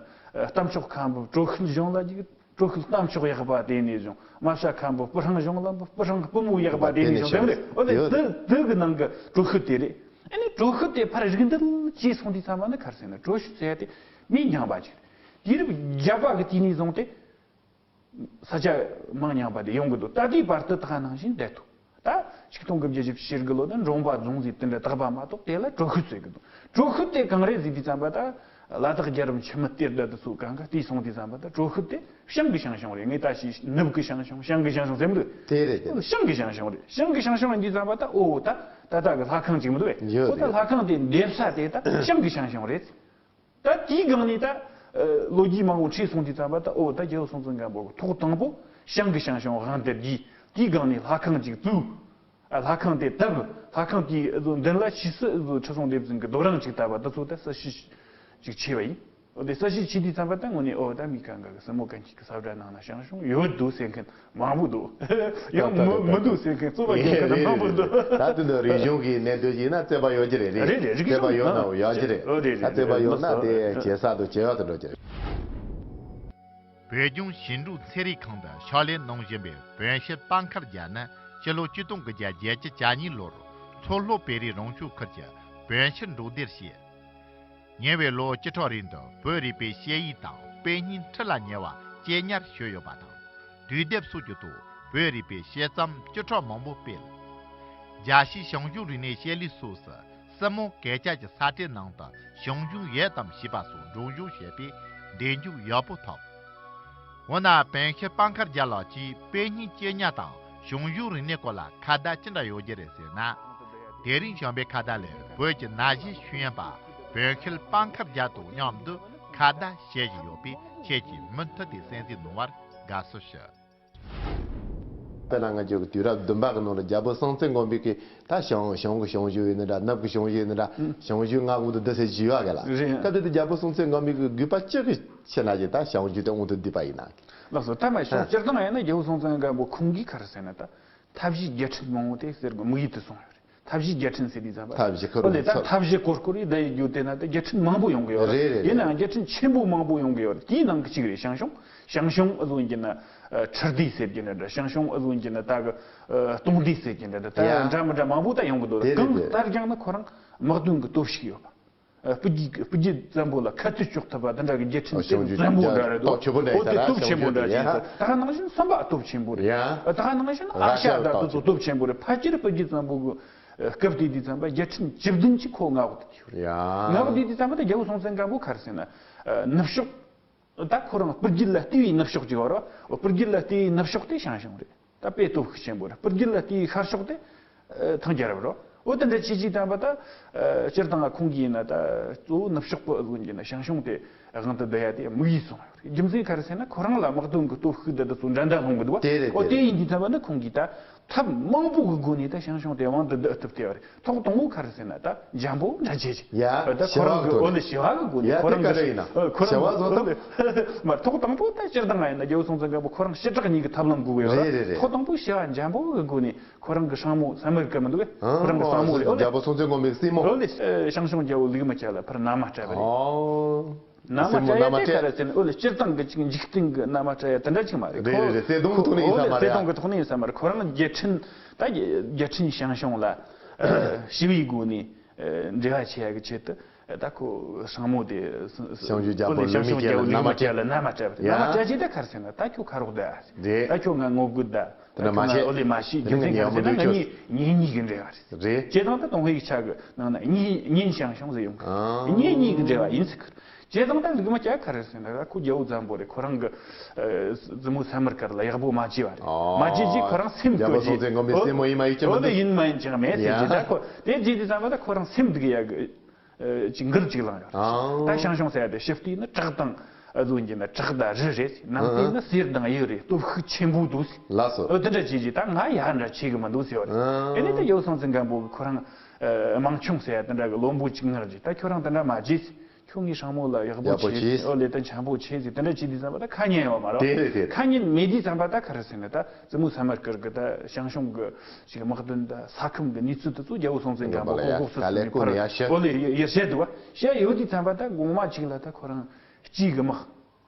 རྟ་མཆོག་ཁ་འབབ་གྲོ་ཤུལ་གཞུང་ལ་ཅིག་གྲོ་ཤུལ་རྟ་མཆོག་གཡག་པ་དེ་ནས་བྱུང་། རྨ་བྱ་ཁ་འབབ་སྤུ་ཧྲེང་གཞུང་ལ་འབབ། སྤུ་ཧྲེང་སྤུ་མོ་གཡག་པ་དེ་ནས་བྱུང་། དེ་རེད། འོ་ལེ། ཡོད། དེ་དེ་གི་ནང་གི་གྲོ་ཤུལ་དེ་རེད། ཨ་ནི་གྲོ་ཤུལ་དེ་ཕར་རིགས་འདེད་བྱས་སོང་དུས་ཙམ་པ་ནི་ག་རེ་ཟེར་ན། གྲོ་ཤུལ་ཟེར་ཡ་དེ་མིང་རྙིང་པ་ཅིག་རེད། དུས་རབས་བརྒྱད་པ་གི་དུས་ནས་བཟུང་སྟེ། ས་ཆ་མིང་རྙིང་པ་དེ་ཡོང་གི་འདུག། ད་ལྟའི་བར་དུ་ད་ག་ནང་བཞིན་བསྡད་འདུག། ད་ཆིག་སྟོང་དགུ་བརྒྱ་བཞི་བཅུ་ཞེ་དགུ་ལོ་ད་འབྲོང་པ་རྫོང་ཟེར་དེ་འདྲ་བཏགས་པ་མ་གཏོགས་དེ་ལ་གྲོ་ཤུལ་ཟེར་གི་འདུག། གྲོ་ཤུལ་དེ་གང་རེད་ཟེར་དུས་ཙམ་པ། ད་ལ་དྭགས་རྒྱལ་རབས་འཆི་མེད་གཏེར་བརྡ་དེ་ཚོ་གང་ག་བལྟས་སོང་དུས་ཙམ་པ། ད་གྲོ་ཤུལ་དེ་ཞང་གི་ཞང་ཞུང་རེད། ངས་ད་ཞིག་ནུབ་གི་ཞང་ཞུང་། ཞང་གི་ཞང་ཞུང་ཟེར་མི་འདུག། དེ་རེད། དེ་རེད། ཞང་གི་ཞང་ཞུང་རེད། ཞང་གི་ཞང་ཞུང་ཡིན་དུས་ཙམ་པ། ད་ཨོ་ད་ད་ལྟ་གི་ལྷ་ཁང་ཅིག་མི་འདུག་བས། ཡོད། ཨོ་ད་རེད། ལྷ་ཁང་དེ་འདེབས་ས་དེ་ད་ཞང་གི་ཞང་ཞུང་རེད། ད་དེའི་སྒང་ནས་ད་ཨ་ལོ་རྒྱུས་མང་པོ་འཁྲིད་སོང་དུས་ཙམ་པ། ད་ཨོ་ད་རྒྱལ་པོ་སྲོང་བཙན་སྒམ་པོ་གི་ཐོག་དང་པོ་ཞང་གི་ཞང་ཞུང་དབང་དུ་བསྡུས། དེའི་སྒང་ནས་ལྷ་ཁང་ཅིག་བཙུགས། ཨ་ལྷ་ཁང་དེ་བཏབ། ལྷ་ཁང་དེའི་ཨ་ཟོ་མདུན་ལ་ཕྱིས་སུ་ཨ་ཟོ་ཁྲི་སྲོང་ལྡེ་བཙན་གྱི་རྡོ་རིང་ཅིག་བཏབ་པ་དེ་ཚོ་ད་གསལ་བཤད་ཅིག་བྱས་པ་ཡིན། ཨོ་དེ་གསལ་བཤད་བྱས་དུས་ཙམ་པ་ད་དངོས་གནས་ཨོ་ད་མི་གང་ག་གི་སྲིན་མོ་གན་རྐྱལ་གྱི་ས་བཀྲ་ནང་ན་ཞང་ཞུང་ཡོད་འདུག་ཟེར་མཁན་མང་པོ་འདུག། ཡང་ད་མི་ད་མི་འདུག་ཟེར་མཁན་རྩོད་པ་རྒྱག་མཁན་ད་མང་པོ་འདུག། ད་དེ་འདྲ་རིག་གཞུང་གི་གནད་དོན་ཞིག་ན་རྩོད་པ་ཡོད་ཀྱི་རེད། རེད། རེད། རེད། རིག་གཞུང་རྩོད་པ་ཡོད་ན་ཡོད་ཀྱི་རེད། ཨོ་རེད། ད་རྩོད་པ་ཡོད་ན་དེ་ཇེ་སྲ་དང་ཇེ་ཡག་ཏུ་འགྲོ་གི་རེད། བོད་ལྗོངས་ཞིང་འབྲོག་ཚན་རིག་ཁང་དུ་ཕྱག་ལས་གནང་བཞིན་པའི་བོན་ཤེར་དཔལ་མཁར་རྒྱལ་ནི་སྤྱི་ལོ་ཆིག་སྟོང་དགུ་བརྒྱ་བརྒྱད་ཅུ་གྱ་གཉིས་ལོར་མཚོ་ལྷོ་བོད་རིགས་རང་སྐྱོང་ཁུལ་གྱི་བོན་ཤེར་འབྲོག་སྡེར་སྐྱེས། ཉེ་བའི་ལོ་བཅུ་ཕྲག་རིང་དུ་བོད་རིག་པའི་དཔྱད་ཡིག་དང་དཔེ་རྙིང་ཁྲི་ལ་ཉེ་བ་གཅེས་ཉར་ཞུས་ཡོད་པ་དང་། དུས་དེབ་སོགས་ཀྱི་ཐོག་བོད་རིག་པའི་དཔྱད་རྩོམ་བཅུ་ཕྲག་མང་པོ་སྤེལ། རྒྱལ་སྤྱིའི་ཞང་ཞུང་རིག་གནས་དཔྱད་གླེང་སོགས་སུ་སྲིན་མོ་གན་རྐྱལ་གྱི་ས་བཀྲའི་ནང་དུ་ཞང་ཞུང་ཡོད་དམ་ཞེས་པ་སོགས་སྒྲོམ་གཞི་བྱས་པའི་འགྲེལ་བརྗོད་ཡག་པོ་ཐོབ། འོ་ན་བོན་ཤེར་དཔལ་མཁར་རྒྱལ་ལགས་ཀྱིས་དཔེ་རྙིང་གཅེས་ཉར་དང་ཞང་ཞུང་རིག་གནས་སྐོར་ལ་ཁ་བརྡ་ཅི་འདྲ་ཡོད་ཀྱི་རེད་ཟེར་ན། དེ་རིང་བྱམས་པའི་ཁ་བརྡ་ལས་བོད་ཀྱི་ན་གཞོན་ཤེས་ཡོན་པ་བོན་ཤེར་དཔལ་མཁར་རྒྱལ་དང་མཉམ་དུ་ཁ་བརྡ་བྱེད་བཞིན་ཡོད་པས། ཁྱེད་ཀྱིས་མུ་མཐུད་དེ་གསན་གཟིགས་གནང་བར་དགའ་བསུ་ཞུ། དཔེར་ན་ང་ཚོ་གི་དུས་རབས་བདུན་པ་གི་ནང་ལ་རྒྱལ་པོ་སྲོང་བཙན་སྒམ་པོ་གིས་ད་ཞང་ཞང་གི་ཞང་ཞུང་ཡིན་ན་འདྲ། ནུབ་གི་ཞང་ཞུང་ཡིན་ན་འདྲ། ཨང་། ཞང་ཞུང་མངའ་ཁོངས་དུ་བསྡུ་ཟེར་བྱས་ཡོད་ག་ལ། རེད། སྐབས་དེ་དུས་རྒྱལ་པོ་སྲོང་བཙན་སྒམ་པོ་གི་དགོས་པ་ཅི་གི་ཕྱིར་ན་ཅིག་ད་ཞང་ཞུང་དེ་དབང་དུ་བསྡུས་པ་ཡིན་ན། ལགས་སོ། ད་མ་ཞང་། ཨ། སྤྱིར་བཏང་ཡིན་ན་རྒྱལ་པོ་སྲོང་བཙན་སྒམ་པོ་ཁོང་གིས་ག་རེ་ཟེར་ན། ད་མཐའ་བཞིའི་རྒྱལ་ཕྲན་མང་པོ་དེ་ཟེར་གི་དམིགས་ཡུལ་དུ་བཟུང་ཡོད་རེད། མཐའ་བཞིའི་རྒྱལ་ཕྲན་ཟེར་དུས་ཙམ་པ། མཐའ་བཞི་ཁུར་ཨོ་ལེ། ད་ཚོ། མཐའ་བཞི་སྐོར་སྐོར་ཡིན་ད་ཡོད་རྒྱུ་དེ་ན་ད་རྒྱལ་ཕྲན་མང་པོ་ཡོང་གི་ཡོད་རེད། རེད་རེད། ཡིན་ནའང་རྒྱལ་ཕྲན་ཆེན་པོ་མང་པོ་ཡོང་གི་ཡོད་རེད། དེའི་ནང་གི་གཅིག་རེད་ཞང་ཞུང་། ཞང་ཞུང་ཨ་ཟོ་ཡིན་གྱི་ན་ཨ་ཁྲི་སྡེ་ཟེར་གྱི་འདྲ་འདྲ། ཞང་ཞུང་ཨ་ཟོ་ཡིན་གྱི་ན་ད་གི་ཨ་སྟོང་སྡེ་ཟེར་གྱི་འདྲ་འདྲ། ད་ཡ། འདྲ་མི་འདྲ་མང་པོ་ད་ཡོང་གི་འདུག། རེད་རེད་གང་རེད། ལྟར་ཀྱང་ན་ཁོ་རང་དམག་དོན་གྱི་སྟོབས་ཤུགས་ཡོད་པ། ཨ་སྤུ་རྒྱལ་སྤུ་རྒྱལ་བཙན་པོ་ལ་ཁ་གཏད་གཅོག་ཐུབ་པ་དེ་འདྲ་གི་རྒྱལ་ཕྲན་ཨ་དེ་ཞང་ཞུང་བཙན་པོ་འདྲ་རེད་འདུག། སྟོབས་ཆེན་པོ་འདྲ་ཡིན་ས་ར། ཨོ་དེ་སྟོབས་ཆེན་པོ་འདྲ་ཞིག་ཡིན་ས། ད་ག་ནང་བཞིན་སུམ་པ་སྟོབས་ཆེན་པོ་རེད། ཡ། ད་ག་ནང་བཞིན་ཨ་ཤ་ད་དེ་ཚོ་སྟོབས་ཆེན་པོ་རེད། ཕལ་ཆེར་སྤུ་རྒྱལ་བཙན་པོ་གི་སྐབས་དེ་དུས་ཙམ་པ་རྒྱལ་ཕྲན་བཅུ་བདུན་ཅིག་ཁོ་མངའ་འོག་ཏུ་ཡོད་རེད། ཡ། མངའ་འོག་དེ་དུས་ཙམ་པ་ད་རྒྱལ་པོ་སྲོང་བཙན་སྒམ་པོ་ག་རེ་ཟེར་ན། ཨ་ནུབ་ཕྱོགས། ད་ཁོ་རང་སྤུར་རྒྱལ་ལ་ལྟེ་བའི་ནུབ་ཕྱོགས་ཅིག་ཡོད་རེད། སྤུར་རྒྱལ་ལ་ལྟེ་བའི་ནུབ་ཕྱོགས་དེ་ཞང་ཞུང་རེད། ད་དཔེ་སྟོབས་ཤུགས་ཆེན་པོ་རེད། སྤུར་རྒྱལ་ལ་ལྟེ་བའི་ཤར་ཕྱོགས་དེ་ཨ་ཐང་རྒྱལ་རབས་རེད། འོ་དེ་འདྲ་བྱས་བྱས་བསྡད་པ་ད་ཨ་སྤྱིར་བཏང་ང་ཁོང་གིས་ཡིན་ན་ད་གཙོ་བོ་ནུབ་ཕྱོགས་པ་ཟིག་ཡིན་ན་ཞང་ཞུང་དེ་དབང་དུ་བསྡུ་ཡ་དེ་དམིགས་ཡུལ་སོང་བ་རེད། རྒྱུ་མཚན་ག་རེ་ཟེར་ན་ཁོ་རང་ལ་དམག་དོན་གྱི་སྟོབས་ཤུགས་འདི་འདི་ཚོ་འགྲན་ཟླ་སློང་གི་འདུག་བ། དེ་རེད། འོ་དེ་དེ་རེད། ཡིན་དུས་ཙམ་པ་ན་ཁོང་གིས་ད་ཐབས་མང་པོ་གི་སྒོ་ནས་ད་ཞང་ཞུང་དེ་དབང་དུ་བསྡུ་ཐུབ་བསྡད་པ་རེད། ཐོག་དང་པོ་ག་རེ་ཟེར་ན་ད་འཇམ་པོ་འདྲ་བྱེད་ཅིག་ཡ། ད་ཁོ་རང་གི་ཞི་བ་གི་སྒོ་ནས། འོ་ལེ་ཞི་བ་གི་སྒོ་ནས། ཡ་ཁོ་རང་དེ་ག་རེ་ཡིན་ན། ཨ་ཁོ་རང་ཞི་བ་བཟོ་ཐབས། ཨ་མ་ཐོག་དང་པོ་ད་སྤྱིར་བཏང་ང་ཡིན་ན་རྒྱལ་པོ་སྲོང་བཙན་སྒམ་པོ་ཁོ་རང་ཞི་དྲག་གཉིས་ཀྱི་ཐབས་ལམ་དགོས་གི་ཡོད་རེད། རེད་རེད། ཐོག་དང་པོ་ཞི་བ་འཇམ་པོ་གི་སྒོ་ནས་ཁོ་རང་གི་སྲིང་མོ་སམ་མར་ཀར་མི་འདུག་གས། ཨ་ཁོ་རང་གི་སྲིང་མོ་ལས། འོ་ལེ། རྒྱལ་པོ་སྲོང་བཙན་སྒམ་པོའི་སྲིང་མོ། འོ་ལེ། ཞང་ཞུང་རྒྱལ་པོ་ལུག་མ་ཁྱ་ལ་ཕར་མནའ་མ་སྤྲད་པ་རེད། ཨོ། མནའ་མ་སྤྲད་ཡ་དེ་ག་རེ་ཟེར་ན། འོ་ལེ། སྤྱིར་བཏང་གི་ཅིག་འཇིག་རྟེན་གྱི་མནའ་མ་སྤྲད་ཡ་དེ་འདྲ་ཅིག་མ་རེད། རེད་རེད་རེད། བརྩེ་དུང་གི་ཐོག་ནས་ཡིན་ས་མ་རེད། འོ་ལེ། བརྩེ་དུང་གི་ཐོག་ནས་ཡིན་ས་མ་རེད། ཁོ་རང་རྒྱལ་ཕྲན་ད་རྒྱལ་ཕྲན་ཞང་ཞུང་ལ་ཞི་བའི་སྒོ་ནས་འབྲེལ་བ་བྱེད་ཡ་གི་ཆེད་དུ་ད་ཁོ་སྲིང་མོ་དེ་ཞང་ཞུང་རྒྱལ་པོ་ལུག་མ་ཁྱ་ལ་མནའ་མ་སྤྲད། ལུག་མ་ཁྱ་ལ་མནའ་མ་སྤྲད་པ་རེད། མནའ་མ་སྤྲད་རྗེས་ད་ག་རེ་ཟེར་ན་ད་ཁྱོད་ཁ་རོག་བསྡད་ཨ། རེད། ད་ཁྱོད་ང་ངོ་རྒོལ་ད། དེ་འདྲ་མ་བྱེད། འོ་ལེ་མ་བྱེད། རྒྱུ་མཚན་ག་རེ་ཟེར་ན་ང་གཉེན་ཉེ་གི་འབྲེལ་བ་རེད། རེད། བྱས་ཙང་ད་ཏུན་ཧོང་གི་ཆ་གི་ནང་ན་གཉེན་གཉེན་ཞང་ཞུང་ཟེར་ཡོང་གི། ཨ། གཉེན་ཉེ་གི་འབྲེལ་བ་ཡིན་ཟེར་གི། བྱས་ཙང་ད་ལུག་མ་ཁྱ་ག་རེ་ཟེར་ན་ད་ཁོ་རྒྱལ་པོ་བཙན་པོ་རེད། ཁོ་རང་གི་ཨ་བཙུན་མོ་སམ་མར་ཀར་ལ་ཡག་པོ་མ་བྱས་པ་རེད། ཨ། མ་བྱས་རྗེས་ཁོ་རང་སེམས་རྒྱལ་པོ་སྲོང་བཙན་སྒམ་པོའི་སྲིང་མོ་ཡིན་མ་ཡིན་ཅི་མི་འདུག་འོ་ལེ་ཡིན་མ་ཡིན་ཅི་མེད་ཟེར་རྗེས་ད་ཁོ་དེ་རྗེས་དུས་ཙམ་པ་ད་ཁོ་རང་སེམས་སྡུག་ཡ་གི། ཨ་ཅིག་འགུལ་ཅིག་ལངས་ཡོད། ཨང་། ད་ཞང་ཞུང་ཟེར་ཡ་དེ་ཞི་བདེ་ནི་བྲག་དང་ཨ་ཟོ་གྱི་ན་བྲག་དང་རི་རེད། ནང་བསྟན་ནི་གསེར་དང་གཡུ་རེད། སྟོབས་ཤུགས་ཆེན་པོ་འདུག་ཟེར། ལགས་སོ། ཨ་དེ་འདྲ་བྱས་རྗེས་ད་ང་ཡ་འདྲ་བྱེད་གི་མི་འདུག་ཟེར་བ་རེད། ཨ་ཨེ་ནས་ད་རྒྱལ་པོ་སྲོང་བཙན་སྒམ་པོ་གི་ཁོ་རང་ཨ་དམངས་ཆུང་ཟེར་ཡ་དེ་འདྲ་གི་བློན་པོ་གཅིག་མངགས་རྗེས་ད་ཁྱོད་རང་དེ་འདྲ་མ་བྱེད་ཟེར། ཁྱོད་ངའི་སྲིང་མོ་ལ་ཡག་པོ་ཡག་པོ་བྱེད་བྱེད། ཟེར། ཨོ་ལེ་ད་འཇམ་པོ་བྱེད་ཟེར། དེ་འདྲ་བྱེད་དུས་ཙམ་པ་ད་ཁ་ཉན་ཡོད་མ་རེད། དེ་རེད་དེ་རེད། ཁ་ཉན་མེད་དུས་ཙམ་པ་ད་ག་རེ་ཟེར་ན་ད་བཙུན་མོ་སམ་མར་ཀར་གི་ད་ཞང་ཞུང་གི་ཅིག་དམག་དོན་ད་ས་ཁམས་གི་གནས་ཚུལ་དེ་ཚོ་རྒྱལ་པོ་སྲོང་བཙན་སྒམ་པོ་ཡ་ལྐོག་ལྐོག་སུ་ག་ལེ་སུ་ནས་ཕར་ཡ་བཤད། ཨོ་ལེ་ཡ་ཡ་བཤད་འདུག་བ། བཤད་ཡོད་དུས་ཙམ་པ་ད་གོང་མ་གཅིག་ལ་ད་ཁོ་རང་སྤྱི་གི་དམག་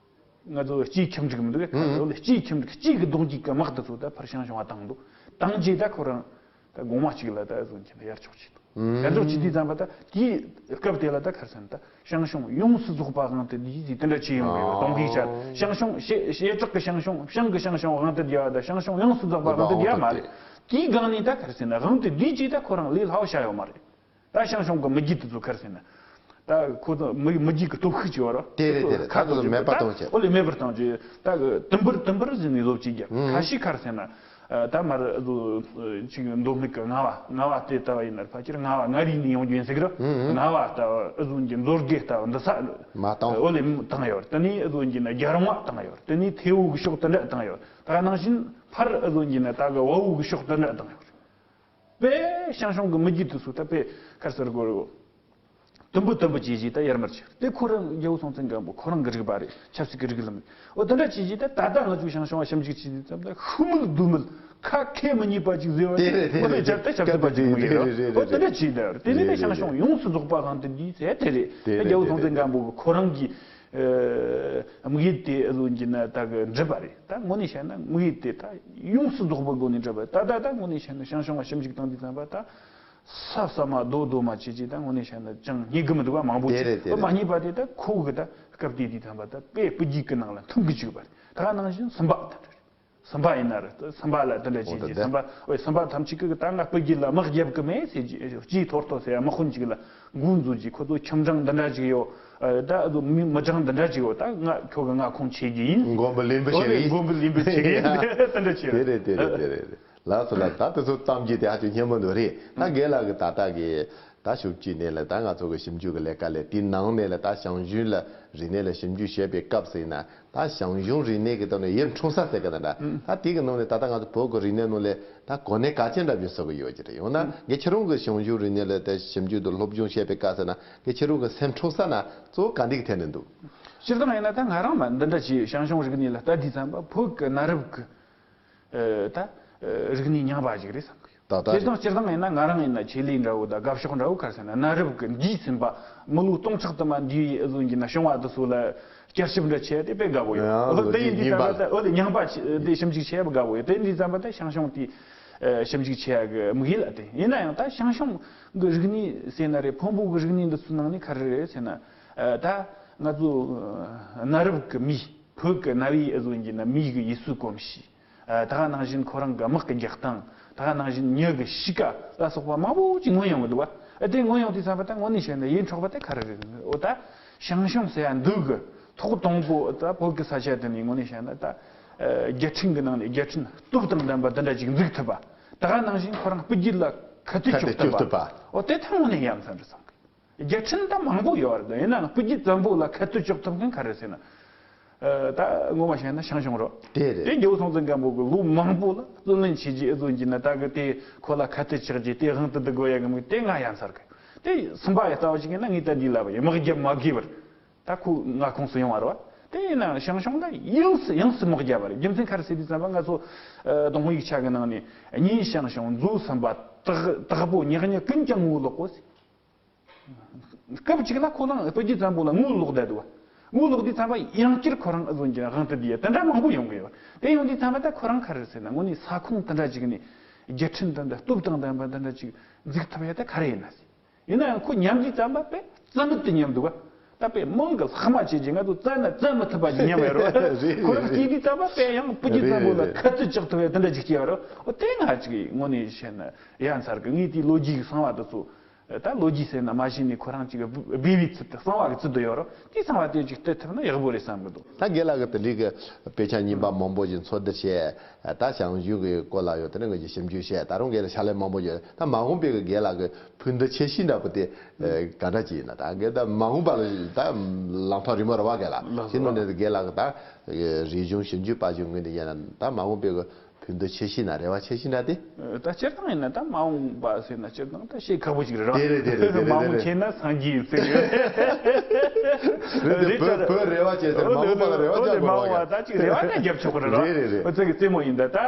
ང་ཚོ་སྤྱིའི་ཁྱིམ་རིགས་མི་འདུག་གས། ཨོ་ལེ་སྤྱིའི་ཁྱིམ་རིགས་སྤྱི་གི་གདུང་རྒྱུད་ཀྱི་དམག་དེ་ཚོ་ད་ཕར་ཞང་ཞུང་ང་བཏང་འདུག་བཏང་རྗེས་ད་ཁོ་རང་ད་གོང་མ་གཅིག་ལ་ད་ཨ་ཟོ་གྱི་ན་ཡར་ཕྱོགས་བྱས་འདུག་ཨུམ། ཡར་ཕྱོགས་བྱས་དུས་ཙམ་པ་ད་དེའི་སྐབས་དེ་ལ་ད་ག་རེ་ཟེར་ན་ད་ཞང་ཞུང་ཡོངས་སུ་རྫོགས་པ་དབང་དུ་བསྡུས་ཟེར་དེ་འདྲ་བྱས་ཡོང་གི་ཡོད། ཨོ། གདུང་རྒྱུད་ཆ་ཞང་ཞུང་བྱེ་བྲག་གི་ཞང་ཞུང་བྱང་གི་ཞང་ཞུང་དབང་དུ་བསྡུས་པ་དང་ཞང་ཞུང་ཡོངས་སུ་རྫོགས་པ་དབང་དུ་བསྡུས་པ་མ་རེད། དེའི་སྒང་ནས་ད་ག་རེ་ཟེར་ན་དབང་དུ་བསྡུས་རྗེས་ད་ཁོ་རང་ལས་སླ་བོ་བྱ་ཡོད་མ་རེད། ད་ཞང་ཞུང་གི་མི་རྒྱུད་དེ་ཚོ་ག་རེ་ཟེར་ན། ད་ཁོ་ཚོ་མི་མི་རྒྱུད་ཀྱི་སྟོབས་ཤུགས་ཅིག་ཡོད་རེད། དེ་རེད་དེ་རེད། ཁ་ཁོ་ཚོ་ཚོ་མེད་པ་གཏོང་བྱེད། ཨོ་ལེ་མེད་པར་གཏོང་བྱེད། ད་གི་དུམ་བུར་དུམ་བུར་ཟིན་ནས་བཟོ་བྱེད་རྒྱུ། ཨང་། ཁ་ཤས་ག་རེ་ཟེར་ན། ཨ་ད་མར་ཨ་ཟོ་ཅིག་མདོ་སྨད་ཀྱི་རྔ་བ་རྔ་བ་དེ་ལྟ་བ་ཡིན་ན་ཕལ་ཆེར་རྔ་བ་མངའ་རིས་ནས་ཡོང་རྒྱུ་ཡིན་ཟེར་གི་རེད། ཨང་། རྔ་བ་ལྟ་བུ་ཨ་ཟོ་གྱི་མཛོད་དགེ་ལྟ་བུ་འདི་ས་མ་བཏང་། ཨོ་ལེ་བཏང་ཡོད་རེད། དེ་ནས་ཨ་ཟོ་གྱི་ན་རྒྱལ་རོང་བ་བཏང་ཡོད་རེད། དེ་ནས་ཐེ་བོ་གི་ཕྱོགས་དེ་འདྲ་བཏང་ཡོད་རེད། ད་ནང་བཞིན་ཕར་ཨ་ཟོ་གྱི་ན་ད་གི་བལ་བོ་གི་ཕྱོགས་དེ་འདྲ་བཏང་ཡོད་རེད། དཔེ་ཞང་ཞུང་གི་མི་རྒྱུད་དེ་ཚོ་ད་དཔེ་ག་རེ་ཟེར་དགོས་རེད། དུམ་བུ་དུམ་བུ་བྱས་བྱས་ད་ཡར་མར་ཕྱིན། དེ་ཁོ་རང་རྒྱལ་པོ་སྲོང་བཙན་སྒམ་པོ་ཁོ་རང་གི་རིག་པ་རེད། ཆབ་སྲིད་ཀྱི་རིགས་ལམ་རེད། འོ་དེ་འདྲ་བྱས་བྱས་ད་ད་ལྟ་ང་ཚོས་ཞང་ཞུང་བ་ཞིབ་འཇུག་བྱས་དུས་ཙམ་ད་ཤུགས་མིག་རྡུལ་མིག་ཁ་ཁད་མི་ཉན་པ་ཅིག་བཟོས་པ་དེ་རེད། དེ་ཁོ་ཚོས་རེད། ཆབ་ད་ཆབ་སྲིད་པ་ཅིག་མི་ངེས་རེད། འོ་དེ་འདྲ་བྱས་ད་དེ་ནས་ད་ཞང་ཞུང་ཡོངས་སུ་རྫོགས་པ་གང་དུ་འདུས་ཟེར་དེ་རེད། དེ་རེད། རྒྱལ་པོ་སྲོང་བཙན་སྒམ་པོ་གི་ཁོ་རང་གི་དམིགས་ཡུལ་དེ་ཨ་ཟོ་གྱི་ན་ད་གི་འགྲུབ་པ་རེད། ད་དངོས་གནས་བཤད་ན་དམིགས་ཡུལ་དེ་ད་ཡོངས་སུ་རྫོགས་པའི་སྒོ་ནས་འགྲུབ་པ་ད་ད་ད་དངོས་གནས་བཤད་ན་ཞང་ཞུང་བ་ཞིབ་འཇུག་བཏང་དུས་ཙམ་པ་ད་ས་ས་མ་རྡོ་རྡོ་མ་བྱས་ཅིག་ད་དངོས་གནས་བཤད་ན་ཅང་རྙེད་གི་མི་འདུག་བ། མང་པོ་དེ་ཅིག་རེད། དེ་མ་རེད། རྙེད་པ་དེ་ད་ཁོ་གི་ད་སྐབས་དེ་དུས་ཙམ་པ་ད་དཔེ་སྤུ་རྒྱལ་གི་ནང་ལ་འཐིམ་གི་བཅུག་པ་རེད། ད་ནང་བཞིན་སུམ་པ་ད་རེད། སུམ་པ་ཡིན་ན་རེད། སུམ་པ་ལ་དེ་འདྲ་བྱས་འོ་ད་ཀྱི་དེ་སུམ་པ་ཨོ་སུམ་པ་ཐམས་ཅད་ཀྱིས་ད་ང་སྤུ་རྒྱལ་ལ་དམག་རྒྱབ་ཀྱི་མེད་ཟེར་གྱི་སྤྱིའི་ཐོར་ཐོར་ཟེར་ཡ་དམག་དཔོན་ཅིག་ལ་འགོ་འཛུགས་ཀྱི་ཁོ་ཚོ་ཁྱིམ་གྲངས་འདི་འདྲ་ཅིག་ཡོད། ཨ་ད་ཨ་ཚོ་མི་མི་གྲངས་འདི་འདྲ་ཅིག་ཡོད། ད་ང་ཁྱོད་ཀྱི་མངའ་ཁོངས་ཆེ་གི་ཡིན། མགོན་པོ་ལིན་པོ་ཨོ་ཆེ་ལེ་གི་ཡིན། མགོན་པོ་ལིན་པོ་ཆེ་གི་ཡིན། དེ་འདྲ་བྱས། དེ་རེད། དེ་རེད། དེ་རེད། ལགས་སོ་ལགས། ད་དེ་ཚོ་གཏམ་རྒྱུད་དེ་ཧ་ཅང་སྙན་མོ་འདུག་རེད། ད་རྒན་ལགས་ཀྱིས་ད་ལྟ་གི་ད་ཞིབ་འཇུག་ནས་ལ་ད་ང་ཚོ་གི་ཞིབ་འཇུག་གི་ལས་ཀ་ལས་དེའི་ནང་ནས་ལ་ད་ཞང་ཞུང་ལ་རིག་གནས་ལ་ཞིབ་འཇུག་བྱེད་པའི་སྐབས་ཟེར་ན། ད་ཞང་ཞུང་རིག་གནས་ཀྱི་ཐོག་ནས་ཡུལ་འཁྲུངས་ས་ཟེར་གི་ན་འདྲ། ཨང་། ད་དེ་གི་ནང་ནས་ད་ལྟ་ང་ཚོ་བོད་ཀྱི་རིག་གནས་ནང་ལས་ད་གོ་གནས་གལ་ཆེན་འདྲ་བོ་ཞིག་བཟོ་གི་ཡོད་ཀྱི་རེད། ཡང་ན་ངས་ཁྱེད་རང་གི་ཞང་ཞུང་རིག་གནས་ལ་ད་ཞིབ་འཇུག་དང་སློབ་སྦྱོང་བྱེད་པའི་སྐབས་ཟེར་ན་ངས་ཁྱེད་རང་གི་སེམས་འཁྲུངས་ས་ན་གཙོ་བོ་ག་འདྲ་གི་ཐད་ནས་འདུག་སྤྱིར་བཏང་ཡིན་ན་ད་ང་རང་ལ་འདི་འདྲ་ཅིག་ཞང་ཞུང་རིག་གནས་ལ་ལྟ་དུས་ཙམ་པ་བོད་ཀྱི་གནའ་རབས་ཀྱི་ཨ་ད་རིག་གནས་རྙིང་པ་ཞིག་རེད་བསམ་གི་ཡོད། ད་ལྟ་དེ་དང་སྤྱིར་བཏང་ཡིན་ན་ང་རང་ཡིན་ན་ཆེད་ལས་འདྲ་བོ་དང་དགའ་ཕྱོགས་འདྲ་བོ་ག་རེ་ཟེར་ན་གནའ་རབས་ཀྱི་འདས་ཟིན་པ་མི་ལོ་སྟོང་ཕྲག་དུ་མ་འདས་པའི་ཨ་ཟོ་གྱི་ན་བྱུང་བ་དེ་ཚོ་ལ་བསྐྱར་ཞིབ་འདྲ་བྱེད་ཡ་དེ་དཔེ་དགའ་བོ་ཡོད། ཡང་ཨོ་དེ་ཡིན་དུས་ཙམ་པ་ད་ཨོ་དེ་རྙིང་པ་དེ་ཞིབ་འཇུག་བྱེད་ཡ་དགའ་བོ་ཡོད། དེ་ཡིན་དུས་ཙམ་པ་ད་ཞང་ཞུང་དེ་ཞིབ་འཇུག་བྱེད་ཡ་གི་དམིགས་ཡུལ་ལ་དེ་ཡིན་ན་ཡང་ད་ཞང་ཞུང་གི་རིག་གནས་ཟེར་ན་རེད། བོན་པོ་གི་རིག་གནས་འདི་ཚོའི་ནང་ནས་ག་རེ་རེད་ཟེར་ན་ད་ང་ཚོ་གནའ་རབས་ཀྱི་མིས་བོད་ཀྱི་གནའ་བོའི་ཨ་ཟོ་གྱི་ན་མིའི་གི་ཡུལ་སྲོལ་གོམས་གཤིས། ཨ་ད་ག་ནང་བཞིན་ཁོ་རང་གི་དམག་གི་རྒྱག་སྟངས། ད་ག་ནང་བཞིན་མྱི་གི་གཤིས་ཀ་ལ་སོགས་པ་མང་པོ་ཅིག་མངོན་ཡོང་གི་འདུག་བ། ཨ་དེ་མངོན་ཡོང་དུས་ཙམ་པ་ད་དངོས་གནས་བཤད་ན་ཡིད་འཕྲོག་པ་དེ་ག་རེ་རེད། འོ་ད་ཞང་ཞུང་ཟེར་ཡ་འདུག་གི། ཐོག་དང་པོ་ད་བོད་ཀྱི་ས་ཆ་དེ་ནས་དངོས་གནས་བཤད་ན་ད་ཨ་རྒྱལ་ཕྲན་གྱི་ནང་ནས་རྒྱལ་ཕྲན་སྟོབས་དང་ལྡན་པ་འདི་འདྲ་ཅིག་འཛུགས་ཐུབ་པ། ད་ག་ནང་བཞིན་ཁོ་རང་སྤུ་རྒྱལ་ལ་ཁ་གཏད་གཅོག་ཐུབ་པ། འོ་དེ་ད་དངོས་གནས་ཡ་མཚན་རེད་བསམ་གི། རྒྱལ་ཕྲན་ད་མང་པོ་ཡོད་རེད། ཡིན་ནའང་སྤུ་རྒྱལ་བཙན་པོ་ལ་ཁ་གཏད་གཅོག་ཐུབ་མཁན་ག་རེ་ཟེར་ན། ཨ་ད་ངོ་མ་བཤད་ན་ཞང་ཞུང་རེད། དེ་རེད། དེ་རྒྱལ་པོ་སྲོང་བཙན་སྒམ་པོ་གི་ལོ་མང་པོ་ལ་བཙན་གནོན་བྱས་རྗེས་ཨེ་བཟོ་གྱི་ན། ད་གི་དེ་ཁོ་ལ་ཁ་གཏད་གཅོག་རྗེས་དེ་དབང་དུ་བསྡུ་དགོས་ཡ་གི་མི་དེ་ང་ཡ་མཚན་གི། དེ་སུམ་པ་ཡི་ལྟ་བ་ཞིག་ཡིན་ན་ངས་ད་འདི་ལབ་ཡ་དམག་རྒྱབ་མ་དགོས་པར། ད་ཁོ་མངའ་ཁོངས་སུ་ཡོང་བ་རེད་བ། དེ་ཡིན་ན་ཞང་ཞུང་ལ་ཡོངས་སུ་ཡོངས་སུ་དམག་རྒྱབ་པ་རེད། རྒྱུ་མཚན་ག་རེ་ཟེར་དུས་ཙམ་པ་ང་ཚོ་ཨ་ཏུན་ཧོང་ཡིག་ཆ་གི་ནང་ནས་གཉིས་ཞང་ཞུང་མཛོ་སུམ་པ་དག་དག་པོ་ཉག་ཉག་ཀུན་ཀྱང་ངོ་ལོག་གོ་ཟེར། སྐབས་གཅིག་ལ་ཁོ་རང་སྤུ་རྒྱལ་བཙན་པོ་ལ་ངོ་ལོག་བསྡད་འདུག་བ། ངོ་ལོག་དུས་ཙམ་པ་ཡང་བསྐྱར་ཁོ་རང་ཨ་བཟོ་གྱི་དབང་དུ་བསྡུས་ཡ་དེ་འདྲ་མང་པོ་ཡོང་གི་ཡོད། དེ་ཡོང་དུས་ཙམ་པ་ད་ཁོ་རང་ག་རེ་ཟེར་ན་དངོས་གནས་ས་ཁོངས་དེ་འདྲ་ཅིག་ནས་རྒྱལ་ཕྲན་དེ་འདྲ་སྟོབས་དང་ལྡན་པ་དེ་འདྲ་ཅིག་འཛུགས་ཐུབ་ཡ་དེ་ག་རེ་ཡིན་ན་ཟེར། ཡིན་ན་ཡང་ཁོ་ཉམས་དུས་ཙམ་པ་དཔེ་རྩ་མེད་དུ་ཉམས་འདུག་བ། ད་དཔེ་མང་གི་ལྷག་མ་བྱེད་ཀྱི་ང་ཚོ་བཙལ་ན་བཙལ་མི་ཐུབ་པ་ཅིག་ཉམས་ཡོད་རེད་བ། ཁོ་རང་སྐྱེས་དུས་ཙམ་པ་དཔེ་ཡང་སྤུ་རྒྱལ་བཙན་པོ་ལ་ཁ་གཏད་གཅོག་ཐུབ་ཡ་དེ་འདྲ་ཅིག་སྐྱེས་པ་རེད། འོ་དེ་ང་ཅིག་དངོས་གནས་བཤད་ན་ཡ་མཚན་གི། ངས་དེའི་ལོ་རྒྱུས་ཀྱི་གསང་བ་དེ་ཚོ། ད་ལོ་རྒྱུས་ཟེར་ན་མ་གཞི་ནས་ཁོ་རང་ཅིག་སྦས་པའི་ཚུལ་དུ་གསང་བ་གི་ཚུལ་དུ་ཡོད་རོ། དེའི་གསང་བ་དེ་ཅིག་སྤྲད་ཐུབ་ན་ཡག་པོ་རེད་བསམ་གི་འདུག། ད་རྒན་ལགས་ཀྱི་དེ་འདྲའི་གི་དཔེ་ཆ་རྙིང་པ་མང་པོ་ཞིག་འཚོལ་བསྡུ་བྱས། ད་ཞང་ཞུང་གི་སྐོར་ལ་ཡོད་དེ་ནས་ངོས་ཀྱིས་ཞིབ་འཇུག་བྱས། ད་རུང་རྒན་ལགས་ཕྱག་ལས་མང་པོ་ཡོད། ད་མ་འོངས་པའི་གི་རྒན་ལགས་ཀྱི་ཕུགས་འདུན་ཆེ་ཤོས་འདྲ་པོ་དེ་ག་འདྲ་ཅིག་ཡིན་ན། ད་རྒན་ད་མ་འོངས་པ་ལ་ད་ལམ་ཐག་རིང་མོ་རེད་བ་རྒན་ལགས། དེ་ནང་ནས་རྒན་ལགས་ཀྱི་ད་རིག་གཞུང་ཞིབ་འཇུག་པ་ཞིག་ངོས་ནས་ཡིན་ན་ད་མ་འོངས་པའི་གི་ཕུགས་འདུན་ཆེ་ཤོས་ན་རེ་བ་ཆེ་ཤོས་ན་དེ། ད་སྤྱིར་བཏང་ཡིན་ན་ད་མ་འོངས་པ་ཟེར་ན་སྤྱིར་བཏང་ད་བཤད་ཁག་པོ་ཞིག་རེད་ར། དེ་རེད་དེ་རེད་དེ་མ་འོངས་རེད། ཆེ་ན་སངས་རྒྱས་ཡིན་ཟེར་གི་རེད། དེ་བོད་བོད་རེ་བ་བྱས་ཟེར་མ་འོངས་པ་ལ་རེ་བ་བཅའ་དགོས་ར། མ་འོངས་པ་ད་ཅིག་རེ་བ་ད་རྒྱབ་ཆོག་གི་རེད་ར། རེད་རེད་རེད། འོ་ཙི་གི་རྩེད་མོ་ཡིན་ད། ད་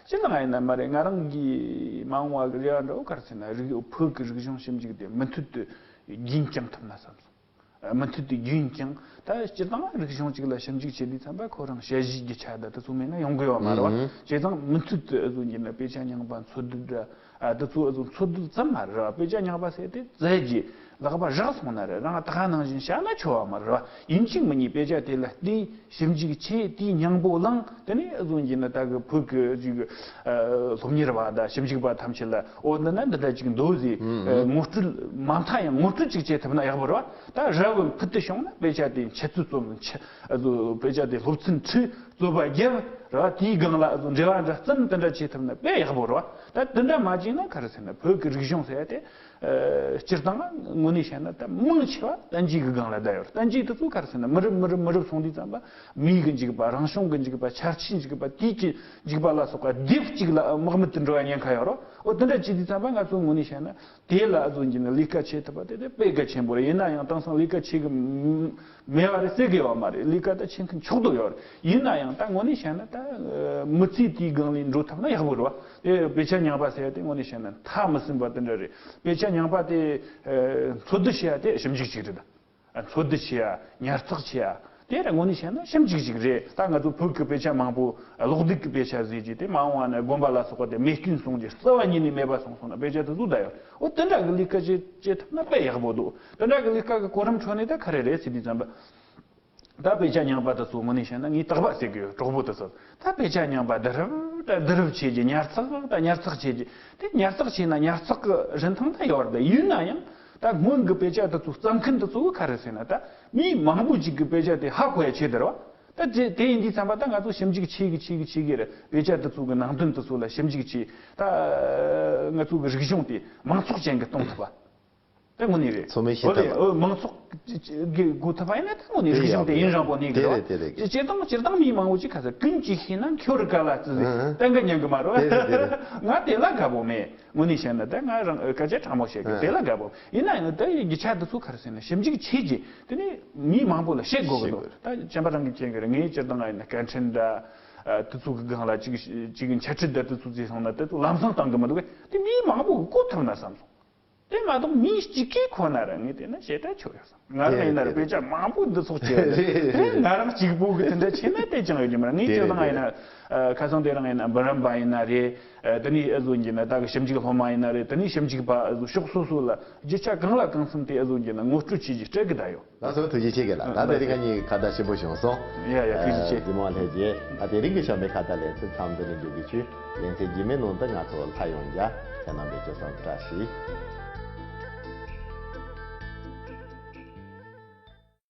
སྤྱིར་བཏང་ཡིན་ན་མ་རེད། ང་རང་གི་མ་འོངས་པ་གི་རེ་བ་འདྲ་བོ་ག་རེ་ཟེར་ན་རིག་བོད་ཀྱི་རིག་གཞུང་ཞིབ་འཇུག་དེ་མུ་མཐུད་དུ་རྒྱུན་བསྐྱངས་ཐུབ་ན་བསམ་སོང་། མུ་མཐུད་དུ་རྒྱུན་བསྐྱངས། ད་སྤྱིར་བཏང་རིག་གཞུང་གཅིག་ལ་ཞིབ་འཇུག་བྱེད་དུས་ཙམ་པ་ཁོ་རང་དཔྱད་གཞིའི་རྒྱུ་ཆ་དང་དེ་ཚོ་མེད་ན་ཡོང་གི་ཡོད་མ་རེད་བ། ཨང་། བྱས་ཙང་མུ་མཐུད་དུ་ཨ་ཟུང་གྱི་ནི་དཔེ་ཆ་རྙིང་པ་འཚོལ་སྡུད་ར། ཨ་དེ་ཚོ་ཨ་ཟུང་འཚོལ་སྡུད་ཙམ་མ་རེད་བ། དཔེ་ཆ་རྙིང་པ་ཟེར་དེ་བཙལ་རྗེས་ལག་པ་རག་སོང་ན་རེད། རང་ད་ག་ནང་བཞིན་བྱས་ན་ཆོག་བ་མ་རེད་བ། ཡིན་གཅིག་མིན་གཉིས་དཔེ་ཆ་དེ་ལ་བལྟས། ཞིབ་འཇུག་བྱས། དེའི་སྙིང་པོ་བླངས། དེ་ནས་ཨ་ཟུང་གྱི་ནི་ད་གི་བོད་ཀྱི་ཅིག་ཨ་སློབ་གཉེར་བ་དང་ཞིབ་འཇུག་པ་ཐམས་ཅད་ལ་འོ་འདི་ན་འདི་འདྲ་ཅིག་འདུག་ཟེར། ཨ་ངོ་སྤྲོད་མ་མཐའ་ཡང་ངོ་སྤྲོད་ཅིག་བྱེད་ཐུབ་ན་ཡག་པོ་རེད་བ། ད་ར་བ་ཕུལ་དུ་བྱུང་ན་དཔེ་ཆ་དེ་འཆད་རྩོད་རྩོམ། འཆད་ཨ་ཟུ་དཔེ་ཆ་དེ་སློབ་ཚན་ཁྲིད། རྩོད་པ་རྒྱབ་ར། དེའི་སྒང་ལ་ཨ་ཟུ་འགྲེལ་བ་འདྲ་བརྩམས། དེ་འདྲ་བྱེད་ཐུབ་ན་དཔེ་ཡག་པོ་རེད་བ། ད་དེ་འདྲ་མ་བྱས་ན་ག་རེ་ཟེར་ན་བོད་ཀྱི་རིག་གཞུང་ཟེར་ཡ་དེ་ཨ་སྤྱིར་བཏང་དངོས་གནས་བཤད་ན་ད་མང་ཆེ་བ་བསྟན་བཅོས་ཀྱི་སྒང་ལ་བསྡད་ཡོད་རེད། བསྟན་བཅོས་དེ་ཚོ་ག་རེ་ཟེར་ན་མི་རབས་མི་རབས་མི་རབས་སོང་དུས་ཙམ་པ་མིའི་གི་འཇིགས་པ། རང་བྱུང་གི་འཇིགས་པ། ཆར་ཆུའི་འཇིགས་པ། དུས་ཀྱི་འཇིགས་པ་ལ་སོགས་པ་སྡེབ་གཅིག་ལ་དམག་མི་དེ་འགྲོ་བ་ཉེན་ཁ་ཡོད་རེད། འོ་དེ་འདྲ་བྱེད་དུས་ཙམ་པ་ང་ཚོ་དངོས་གནས་བཤད་ན། དེ་ལ་ཨ་ཟུང་གྱི་ནི་ལས་ཀ་བྱེད་ཐུབ་པ་དེ་དེ་དཔེ་གལ་ཆེན་པོ་རེད། ཡིན་ན་ཡང་དེང་སང་ལས་ཀ་བྱེད་གི་མེད་པ་རེད་ཟེར་གི་ཡོད་མ་རེད། ལས་ཀ་ད་བྱེད་མཁན་མཆོག་ཏུ་ཡོད་རེད། ཡིན་ན་ཡང་ད་དངོས་གནས་བཤད་ན་ད་མི་ཚེ་དེའི་སྒང་ལ་འགྲོ་ཐུབ་ན་ཡག་པོ་རེད་བ། དེ་དཔེ་ཆ་རྙིང་པ་ཟེར་ཡ་དེ་དངོས་གནས་བཤད་ན་མཐའ་མི་ཟིན་པ་དེ་འདྲ་རེད། དཔེ་ཆ་རྙིང་པ་དེ་འཚོལ་བསྡུ་བྱེད་ཡ་དེ་ཞིབ་འཇུག་ཅིག་རེད། འཚོལ་བསྡུ་བྱེད་ཡ། ཉར་ཚགས་བྱེད་ཡ། དེ་ར་དངོས་གནས་བཤད་ན་ཞིབ་འཇུག་ཅིག་རེད། ད་ང་ཚོ་བོད་ཀྱི་དཔེ་ཆ་མང་པོ་ཀློག་སྡུད་ཀྱི་དཔེ་ཆ་ཟེར་གྱི་དེ་མ་འོངས་པ་ན་དགོན་པ་ལ་སོགས་པ་དེ་མེ་སྐྱོན་སོང་རྗེས་རྩ་བ་ཉིད་ནས་མེད་པ་སོང་སོང་ན་དཔེ་ཆ་དེ་ཚོ་ད་ཡོད། འོ་དེ་འདྲ་གི་ལས་ཀ་བྱེད་བྱེད་ཐུབ་ན་དཔེ་ཡག་པོ་འདུག། དེ་འདྲ་གི་ལས་ཀ་གི་གོ་རིམ་ཁྲོད་ནས་ད་ག་རེ་རེད་ཟེར་དུས་ཙམ་པ། ད་དཔེ་ཆ་རྙིང་པ་དེ་ཚོ་དངོས་གནས་བཤད་ན་ངས་དག་པ་ཟེར་གི་ཡོད། གྲོགས་པོ་དེ་ཚོ་ད་དཔེ་ཆ་རྙིང་པ་བསྡུ་རུབ་ད་བསྡུ་རུབ་བྱེད་རྒྱུ། ཉར་ཚགས་ད་ཉར་ཚགས་བྱེད་རྒྱུ། དེ་ཉར་ཚགས་བྱས་ན་ཉར་ཚགས་ཀྱི་རིན་ཐང་ད་ཡོད་རེད། ཡིན་ན་ཡང་ད་སྔོན་གྱི་དཔེ་ཆ་དེ་ཚོ་བརྩམས་མཁན་དེ་ཚོ་ག་རེ་ཟེར་ན་ད་མི་མང་པོ་ཅིག་གིས་དཔེ་ཆ་དེ་ཧ་གོ་ཡ་ཆེད་དུ་རེད་བ། ད་དེ་དེ་ཡིན་དུས་ཙམ་པ་ད་ང་ཚོ་ཞིབ་འཇུག་བྱེད་གི་བྱེད་གི་བྱེད་གི་རེད། དཔེ་ཆ་དེ་ཚོ་གི་ནང་དོན་དེ་ཚོ་ལ་ཞིབ་འཇུག་བྱས། ད་ང་ཚོ་གི་རིག་གཞུང་དེ་མང་ཚོགས་ཅན་གྱི་གཏོང་ཐུབ་པ། དེ་དངོས་གནས་རེད། ཚང་མས་ཤེས་ཐུབ་པ། འོ་ལེ། འོ་མང་ཚོགས་ཀྱི་གི་གོ་ཐུབ་པ་ཡིན་ན་ད་དངོས་གནས་རིག་གཞུང་དེ་ཡུན་རིང་པོ་གནས་གི་རེད་བ། དེ་རེད་དེ་རེད། སྤྱིར་བཏང་སྤྱིར་བཏང་མི་མང་པོ་ཅིག་ག་ས་ཀུན་གྱིས་ཤེས་ན་ཁྱོད་རི་ཀ་ལ་ཙི་ཟིག་ཨང་། གཏན་ག་ཉན་གི་མ་རེད་བ། དེ་རེད་དེ་རེད། ང་དེ་ལ་དགའ་པོ་མེད། དངོས་གནས་བཤད་ན་ད་ང་རང་སྐད་ཆ་དྲང་མོ་བཤད་གི། ཨ། དེ་ལ་དགའ་པོ། ཡིན་ན་ཡང་ད་རྒྱུ་ཆ་དེ་ཚོ་ག་རེ་ཟེར་ན་ཞིབ་འཇུག་བྱས་རྗེས་དེ་ནས་མི་མང་པོ་ལ་བཤད་དགོས་གི་འདུག། ད་བྱམས་པ་རང་གིས་མཁྱེན་གི་རེད། ངས་སྤྱིར་བཏང་ང་ཡིན་ན་སྐད་འཕྲིན་འདྲ་དེ་ཚོ་གི་སྒང་ལ་ཅིག་ཅིག་འཆད་ཁྲིད་འདྲ་དེ་ཚོ་བྱས་སོང་ན་དེ་ཚོ་ལམ་སང་བཏང་གི་མི་འདུག་གས། དེ་མི་མང་པོ་གིས་གོ་ཐུབ་ན་བསམ་སོང་། དེ་མ་གཏོགས་མི་གཅིག་གིས་ཁོ་ན་ར་ངས་བལྟས་ན་ཞེ་དྲག་ཆོག་ཡོད་བསམ། ང་རང་ཡིན་ན་ར་དཔེ་ཆ་མང་པོ་འདི་ཚོགས་བྱས་ཏེ་ང་རང་གཅིག་པུ་གི་དེ་འདྲ་བྱས་ན་དེ་ཅང་ཡོད་ཀྱི་མ་རེད། ངས་སྤྱིར་བཏང་ཡིན་ན་ཨ་ཁ་སང་དེ་རིང་ཡིན་ན་འབུམ་རམས་པ་ཡིན་ན་རེད། ཨ་དེ་ནས་ཨ་ཟུང་གི་ན་ད་གི་ཞིབ་འཇུག་སློབ་མ་ཡིན་ན་རེད། དེ་ནས་ཞིབ་འཇུག་པ་ཨ་ཟུང་ཕྱོགས་སོ་སོ་ལ་རྒྱུ་ཆ་གང་ལ་གང་འཚམ་དེ་ཨ་ཟུང་གི་ན་ངོ་སྤྲོད་བྱས་ཀྱི་སྤྲད་གི་ད་ཡོད། ལགས་སོ། ཐུགས་རྗེ་ཆེ་གི་ལགས། ད་ལྟ་དེ་ག་ཉིད་ཁ་བརྡ་ཆེན་པོ་བྱུང་སོང་། ཡ་ཡ་ཐུགས་རྗེ་ཆེ། ཨ་རྗེ་མོ་ལྷས་རྗེས་ད་དེ་རིང་གི་ཞབས་མའི་ཁ་བརྡ་ལེ་ཚན་མཚམས་འདི་ནས་འཇོག་གི་ཆུ་ལེ་ཚན་རྗེས་མའི་ནང་དུ་ང་ཚོ་ལྷ་ཡོང་རྒྱ་ཁྱེད་རྣམ་པས་སྐྱོ་བསམ་བཀྲ་ཤིས།